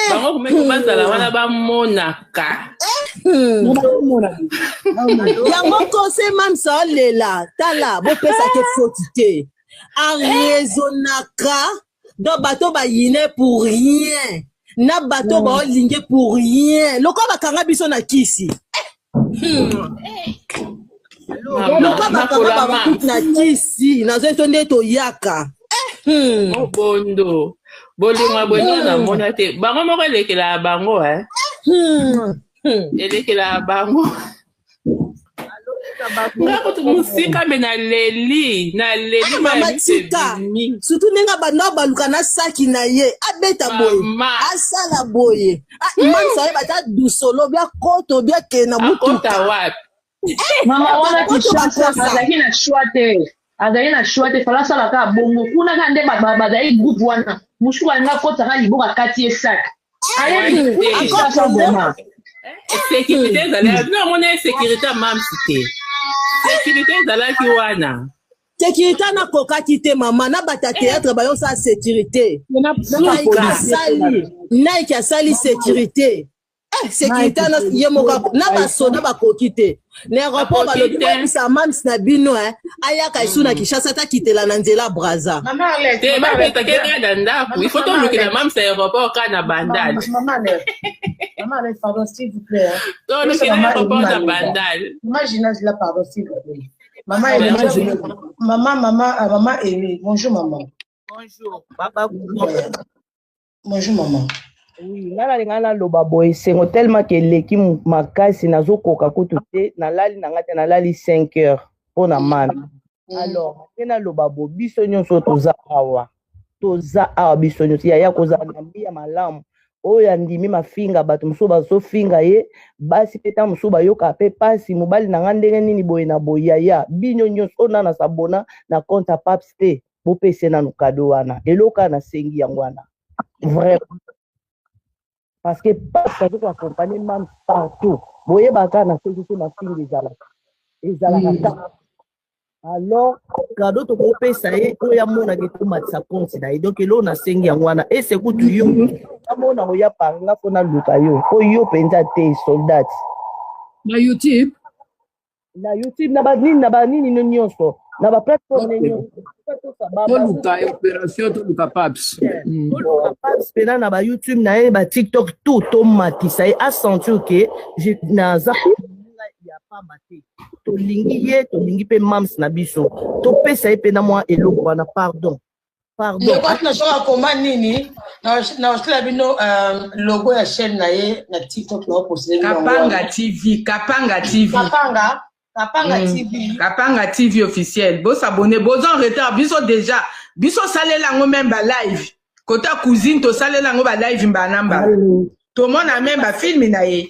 N: Bango komeki bazala wana bamonaka.
D: Yango kose mamsa alela tala bopesaki faute te araisonnaka donc bato bayine pour rien na bato baolinge pour rien lokola bakanga biso na kisi lokola
N: Mama,
D: bakanga
N: makolo ya
D: babakuti
N: mams.
D: na kisi nazoi to nde toyaka
N: Mobondo. Bolingo ya boye nano namona te. Bango moko elekelaka bango eh. Elekelaka bango. Nga kutu mosika me naleli naleli
D: Ah,
N: maya
D: mama
N: miso
D: tika
N: ebimi.
D: surtout ndenge abanda baluka na saki na ye abeta boye
N: Mama.
D: asala boye mamisa oyeba ata dusolo bia koto bia kende na
N: Akota
D: mutuka
N: wapi?
M: Mama wana
D: bakoto
M: Kinshasa
D: bakosa
M: azalaki na choix te. Azalaki na choix te, fala asala kaka bongo. Kuna kaka nde bazalaki groupe wana. Mosusu alingi akota kaka liboko akati ye sac. Ayebi
N: Te.
M: Kinshasa vraiment.
N: Sécurité ezalaki bino omona ye sécurité ya mams te. Sécurité ezalaki wana.
D: Sécurité nakokaki te mama na bato ya théâtre bayosala sécurité. Nike
N: Suka.
D: asali Nike asali sécurité eh, sécurité na ye moko na basoda bakoki te na aéroport
N: Bakoki
D: balobi
N: te.
D: boyebisa mams na bino eh, ayaka esu na Kinshasa atakitela na nzela Braza.
C: Maman Arlette,
N: Te
C: Maman Arlette,
N: babetake kaka na ndako. Il faut
C: Maman
N: tolukela
C: Arlette,
N: mams aéroport kaka na bandal.
C: Maman Arlette, Maman Arlette, pardon, s'il vous plaît. Hein.
N: Tolukela
C: Maman
N: aéroport
C: Elie
N: na
C: Maloba.
N: bandal.
C: Maman Gina, là, pardon, s'il vous plaît. Maman Elie,
N: Merci.
C: maman, maman, maman Elie, bonjour maman.
O: Bonjour, baba.
C: Ouais. Bonjour maman.
O: Oui, nga nalinga naloba boye esengo tellement ke eleki makasi nazokoka kutu te nalali na nga te nalali 5 heures mpo na mami. Alors nde naloba bo biso nyonso toza awa biso nyonso yaya kozala na mbi ya malamu oyo andimi mafinga bato mosusu bazofinga ye basi mpe ntango mosusu bayokaka mpe pasi mobali na nga ndenge nini boye na boye yaya bino nyonso oyo nana sabona na compte ya paps te bopesa ye nanu kado wana eloko kaka nasengi yango wana vraiment parce que paps azo koaccompagne mams partout boyebaka na soki so mafinga ezalaka ezalaka kaka alors kado tokopesa ye oyo amonaka ekomatisa compte na ye donc eloko nasengi yango wana ese kutu yo amona oya pari nga fo naluka yo po yo mpenza te soldat
F: Na YouTube.
O: na youtube na banini na banini no nyonso na baplateforme nyonso
F: Toluka opération toluka paps.
O: Toluka paps mpena na bayoutube na ye batiktok tout tomatisa ye asentir ke naza ya pamba te. Tolingi ye, tolingi mpe mams na biso. Topesa ye mpe na mwa eloko wana, pardon. Pardon.
C: Ndeko atina soki akoma nini na osala bino euh, logo ya chaîne na ye na TikTok na opostele bino yango
B: Kapanga
C: wana.
B: TV, Kapanga TV.
C: Kapanga, Kapanga
B: Mm.
C: TV.
B: Kapanga TV officiel. Bo s'abonner, boza en retard biso déjà. Biso salela yango même ba live. Kota cousine to salela yango ba live mbala na mbala. Tomona même ba film na ye.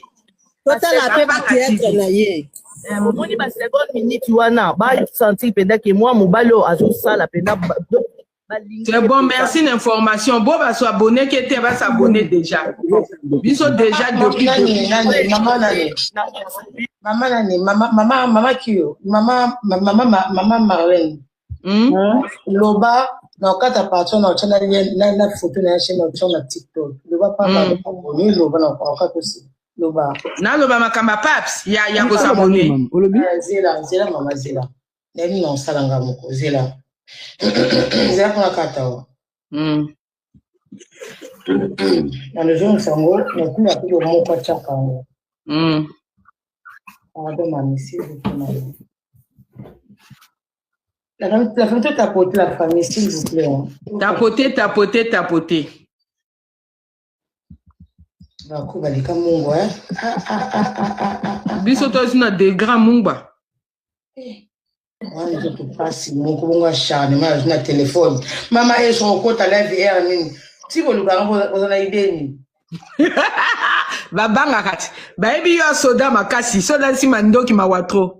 D: Totala pe ba
B: Kapanga
D: théâtre
B: TV.
D: na ye.
O: Eh, omoni ba seconde minute wana basentir mpenza ke mwa mobali oyo azosala mpenza ba- donc, balingi
B: C'est
O: ye
B: bon,
O: mpenza.
B: merci l'information. Bo ba s'abonner ke te ba s'abonner déjà. Biso déjà
C: Mama
B: depuis
C: nani
B: depuis.
C: nani mama nani mama nani mama mama mama kiyo mama mama mama mama Marlène
B: Hmm?
C: loba na okata partie na otya na lien na na photo na ya chaîne na otya na TikTok loba papa abonné loba na okata aussi loba
B: Naloba makambo ya paps ya ya ko s'abonner.
C: Ah, zela zela mama zela nayebi na osala nga moko zela zela mpona kata wa na nozongisa yango natina mpe moko atyaka yango pardon mami s'il vous plaît mami la famille, la famille, tapoter la famille, s'il vous plaît. hein.
B: Tapoter, tapoter, tapoter.
C: Baku balika mungu, hein. Ah, ah, ah, ah, ah, ah, ah.
B: Biso tozi na degré mungba.
C: Wana nzoto pasi moko bongo acharnement azwi na telefone. Mama eso okota live air nini? Ti bolukaka boza na idée nini?
B: Babangaka ti. Bayebi yo soda makasi, soda nsima ndoki mawa trop.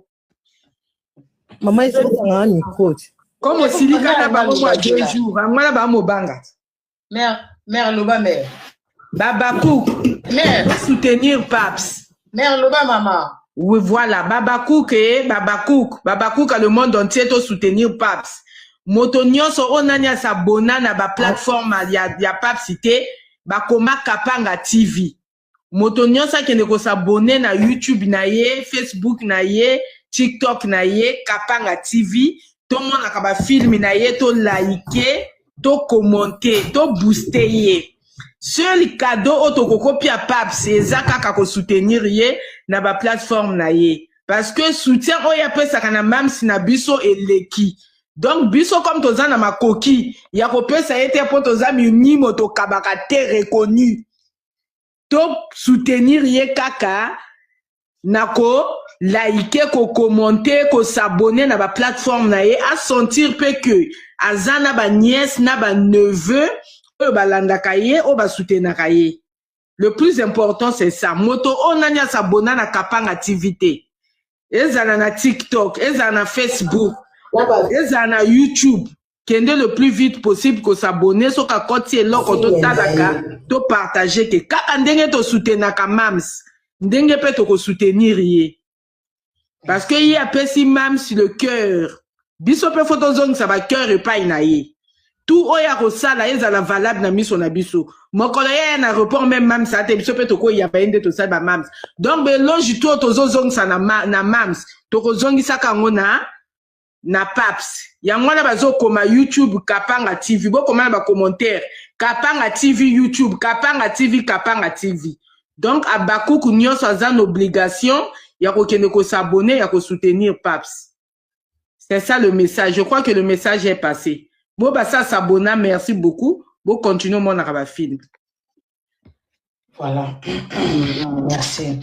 D: Mama ezokanga micro.
B: Comme osilika na bango mwa deux jours, yango wana bamobanga.
C: Mère, mère loba mère.
B: Babakouk.
C: Mère.
B: Soutenir Paps.
C: Mère loba mama.
B: Oui, voilà. Babakouk eh, Babakouk. Babakouk le monde entier to soutenir Paps. Moto nyonso oyo nani asabona na ba plateforme ya, ya Paps te, bakoma Kapanga TV. Moto nyonso akende kosabone na YouTube na ye, Facebook na ye, TikTok na ye, Kapanga TV. Tomonaka ba film na ye, to like, to commenter, to booster ye. Seul cadeau oyo tokokopia Paps eza kaka kosoutenir ye na ba plateforme na ye. Parce que soutien oyo apesaka na mams na biso eleki. Donc biso comme toza na makoki ya kopesa ye te mpo toza minimo tokabaka te reconnu. To soutenir ye kaka na ko like, ko commenter, ko s'abonner na ba plateforme na ye, a sentir pe que aza na ba nièce na ba neveu oyo balandaka ye, oyo basoutenaka ye. Le plus important c'est ça. Moto oyo nani asabona na Kapanga TV te. Ezala na TikTok, ezala na Facebook, ezala na YouTube. Kende le plus vite possible ko s'abonner soki akoti eloko totalaka, to partager ke kaka ndenge to soutenaka Mams, ndenge pe toko soutenir ye. Parce que ye apesi Mams le cœur. Biso pe faut tozongisa ba cœur epai na ye. Tout oyo akosala ezala valable na miso na biso. Mokolo ye na report même Mams ate biso pe tokoyamba ye nde tosali ba Mams. Donc belonge to tozozongisa na, ma, na Mams, tokozongisaka yango na na Paps. Yango wana bazokoma YouTube Kapanga TV. Bokoma na ba commentaire Kapanga TV YouTube, Kapanga TV, Kapanga TV. Donc abakuku nyonso aza na obligation ya kokende ko s'abonner ya ko soutenir Paps. C'est ça le message. Je crois que le message est passé. Bo basa s'abonna, merci beaucoup. Bo continue monaka ba film.
C: Voilà. Merci.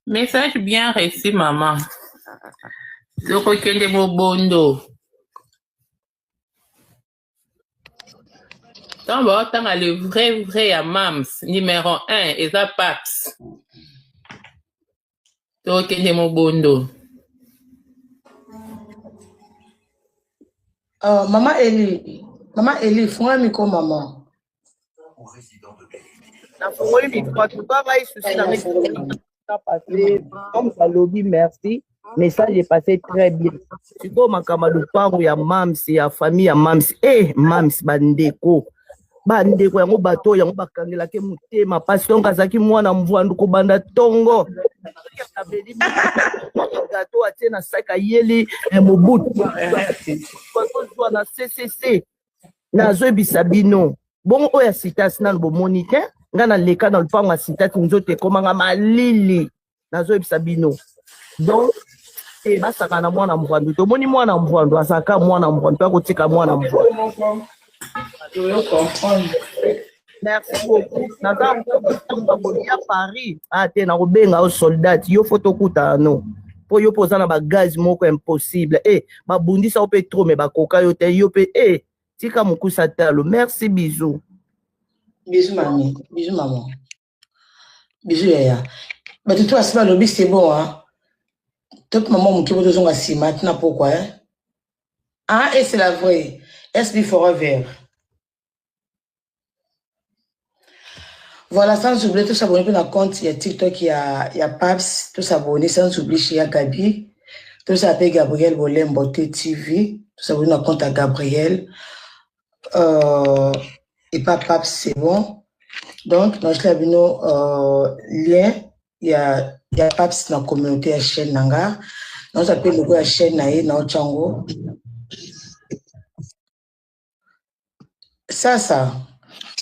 N: Message bien reçu, maman. Tokokende mobondo. Ntango baotanga le vrai vrai ya mams numéro 1 eza paps. Tokokende mobondo.
C: Uh, mama Eli, mama Eli, fungola micro mama.
O: Nafungoli micro, en tout cas ngai souci na ngai passé comme balobi merci message est passé très bien. Sikoyo makambo ya lopango ya mams ya famille ya mams eh mams bandeko bandeko yango bato oyo yango bakangelaki motema pasi donc azalaki mwana mvwandu kobanda ntongo gato atie na saki ayeli mobutu bazozwa na ccc nazoyebisa bino bongo oyo ya sitasi nanu bomoni te ngai naleka na lopango ya sitasi nzoto ekomanga malili nazoyebisa bino donc Te basaka na mwana mvwandu te. Omoni mwana mvwandu azalaka mwana mvwandu mpe akotika mwana mvwandu. Merci beaucoup. Naza koya Paris. Ah te nakobenga yo soldat. Yo faut tokutana no. Po yo mpe oza na bagaz moko impossible. Eh babundisa yo mpe trop mais bakoka yo te. Yo mpe eh tika mokusa talo. Merci bisous.
C: Bisous mami, bisous maman. Bisous yaya. Bato to asi balobi c'est bon hein. Top maman moke bo tozonga nsima tina pokwa hein. Ah et c'est la vraie. SB forever. Voilà, sans oublier, tous abonnés na compte, il y a TikTok, il y a, il y a Paps, tous abonnés, sans oublier chez Gabi, tous appelés Gabriel Bolembo TV, tous abonnés na compte à Gabriel, euh, et pas Paps, c'est bon. Donc, dans le bino, euh, lien, il y a, il y a Paps dans la communauté ya chaîne nanga, nous appelons logo ya chaîne na ye, na Tchango. Sasa.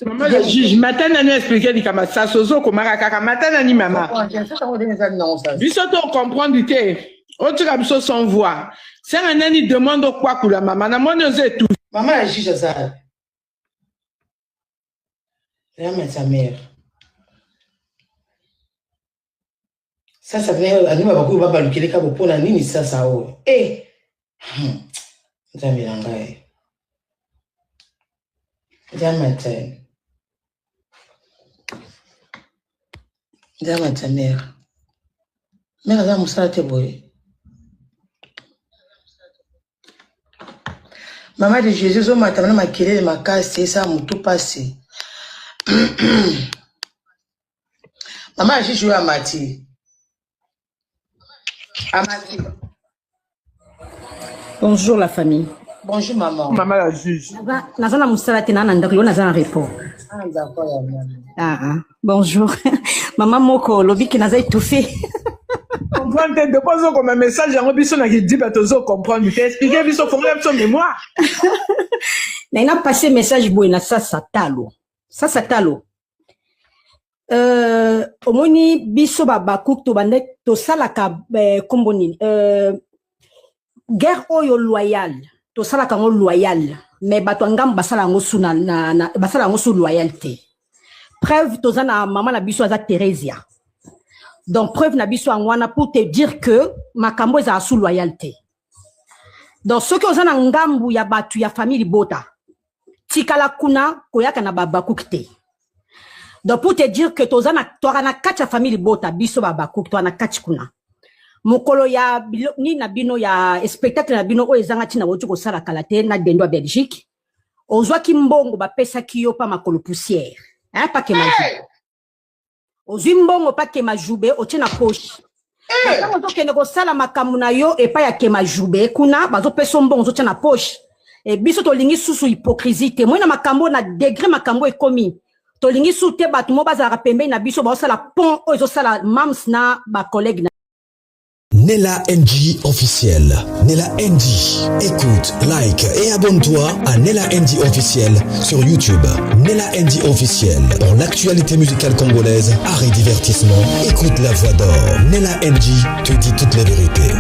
B: Mama le juge, mata nani expliquer likambo sasa ozokomaka kaka mata nani mama. Biso to comprendre te. Otika biso sans voix. Senga nani demande okwakula mama na moni ozo étouffer.
C: Mama la juge aza. Vraiment sa mère. Sasa mère anima bakoyo babalukeli kaka mpona nini sasa oyo. Eh. Hmm. Nzambe na ngai. Nzambe ata. Nzambe ata mère. Mère aza mosala te boye. Mama de Jésus ozomata na makelele makasi esala motu mpasi. Mama ya Jésus oyo amati. Amati.
P: Bonjour la famille.
C: Bonjour maman.
B: Maman la juge.
P: Naza na mosala te na na ndako yo naza na repos.
C: Ah, d'accord ya mama.
P: Ah, ah. Bonjour. Mama moko olobi ke naza étouffé.
B: Comprendre te depuis ozokoma message yango biso na kidiba tozo comprendre te explique biso fongola biso mémoire.
P: Na na passé message boye na sasa talo. Sasa talo. Euh, omoni biso babakuk tobanda tosalaka eh, kombo nini euh, guerre oyo loyal tosalaka yango loyal mais bato ya ngambo basala yango su na, na, na, basala yango su loyal te preuve toza na mama na biso aza Theresia donc preuve na biso yango wana pour te dire que makambo ezala su loyal te donc soki oza na ngambu ya bato ya famille libota tikala kuna koyaka na babakuki te donc pour te dire que toza na toaka na kati ya famille libota biso babakuki toa na kati kuna mokolo ya nini na bino ya spectacle na bino oyo ezanga ntina bouti kosala kala te na dendo ya belgique ozwaki mbongo bapesaki yo pa makolo poussière hein, pa kemaji ozwi mbongo pa kema jube otie na poche na ntango ozokende kosala makambo na yo epai ya kema jube kuna bazopesa yo mbongo ozotia na poche e biso tolingi susu hypocrisie te moi na makambo na degre makambo ekomi tolingi susu te bato mo bazalaka pembeni na biso baosala pont oyo ezosala mams na bacollègue na
A: Nella NG officiel. Nella NG. Écoute, like et abonne-toi à Nella NG officiel sur YouTube. Nella NG officiel. Pour l'actualité musicale congolaise, art et divertissement, écoute la voix d'or. Nella NG te dit toutes les vérités.